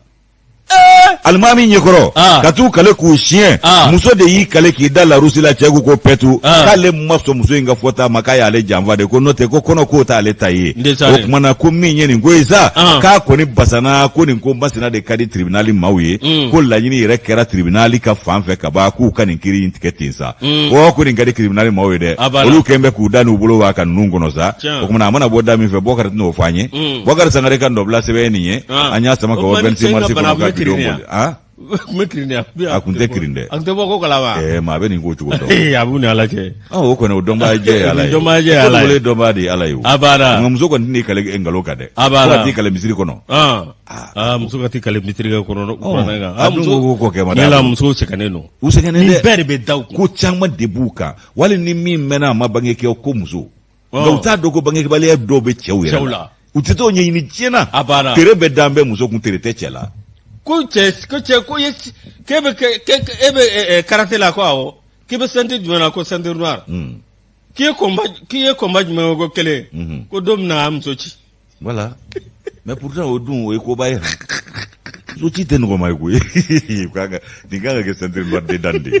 alimami ɲɛkɔrɔ, Ah. ka t'u kale k'u siɲɛ. Ah. Muso de y'i kale k'i da larusi la, cɛ ko pɛtu, Ah. k'ale ma sɔn muso in ka fɔta ma, k'a y'ale janfa de, ko n'o tɛ ko kɔnɔ k'o t'ale ta ye. Ndesane. O tuma na ko min ye nin ko ye sa, Ah. k'a kɔni basana ko nin ko masina de ka di tribunal maaw ye, ko laɲini yɛrɛ kɛra tribunal ka fan fɛ ka ban k'u ka nin kiri in tigɛ ten sa. O ko nin ka di tribunal maaw ye dɛ. A banna. Olu kɛn bɛ k'u da n'u bolo b'a ka ninnu kɔnɔ sa. Tiɲɛ. O tuma na a mana bɔ da min fɛ, Bɔkari tɛn'o fɔ an ye. Bɔkari Sangare ka nɔbila sɛbɛn ye nin ye. Ah. An y'a sama ka O bɔ tuma ni 26 cɛ in ka mars bana kɔnɔ ka a kun bɛ bidon kirin boli ah. kun bɛ kirin A kun tɛ kirin dɛ. A kun tɛ bɔ ko kalama. Maa bɛ nin ko cogo dɔn. Ee, a b'u ni Ala cɛ. Ah, o kɔni o dɔnbaa jɛ ye Ala ye. Dɔnbaa jɛ ye Ala ye. Ko dogolen dɔnbaa de ye Ala ye o. A banna. Nka muso kɔni tɛn'i kale nkalon kan dɛ. A banna. Fo ka t'i kale misiri kɔnɔ. Ah. Ah, muso ka t'i kale misiri kɛ kɔnɔ kuranɛ kan. A dun ko ko kɛ ma Yala musow sɛgɛnnen don. U sɛgɛnnen Nin dɛ. bɛɛ de bɛ da u kun. Ko caman de b'u kan. Wali ni min mɛnna a ma bange kɛ ko muso. Ɔ. Nka u t'a dɔn ko bangebaliya dɔw bɛ cɛw yɛrɛ Cɛw la. U tɛ t'o ɲɛɲini diɲɛ na. A banna. Tere bɛ dan bɛ muso kun, tere tɛ cɛ la. Ko cɛ ko ye k'e bɛ kɛ k'e bɛ karaté la, ko awɔ, k'i bɛ ceinture jumɛn na, ko ceinture noire, k'i ye combat jumɛn kɛ, ko kelen, ko don min na a muso ci. Voilà. Mais pourtant o dun o ye koba ye han. Muso ci tɛ nɔgɔma ye koyi. Nin kan ka kɛ ceinture noire dedan de ye.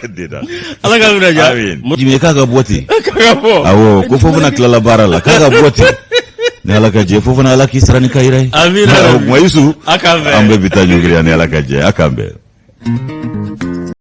Dedan. Ala ka minɛ ja. Amin. Jimmy k'a ka bɔ ten. K'a ka bɔ. Awɔ, ko Fofana tilala baara la, k'a ka bɔ ten. Ni Ala ka jɛ, Fofana Ala k'i sara ni ka yira ye. Amina. O kuma Yusu. A k'an bɛn. An bɛɛ bi taa ɲɔgiri ni Ala ka jɛ, a k'an bɛn.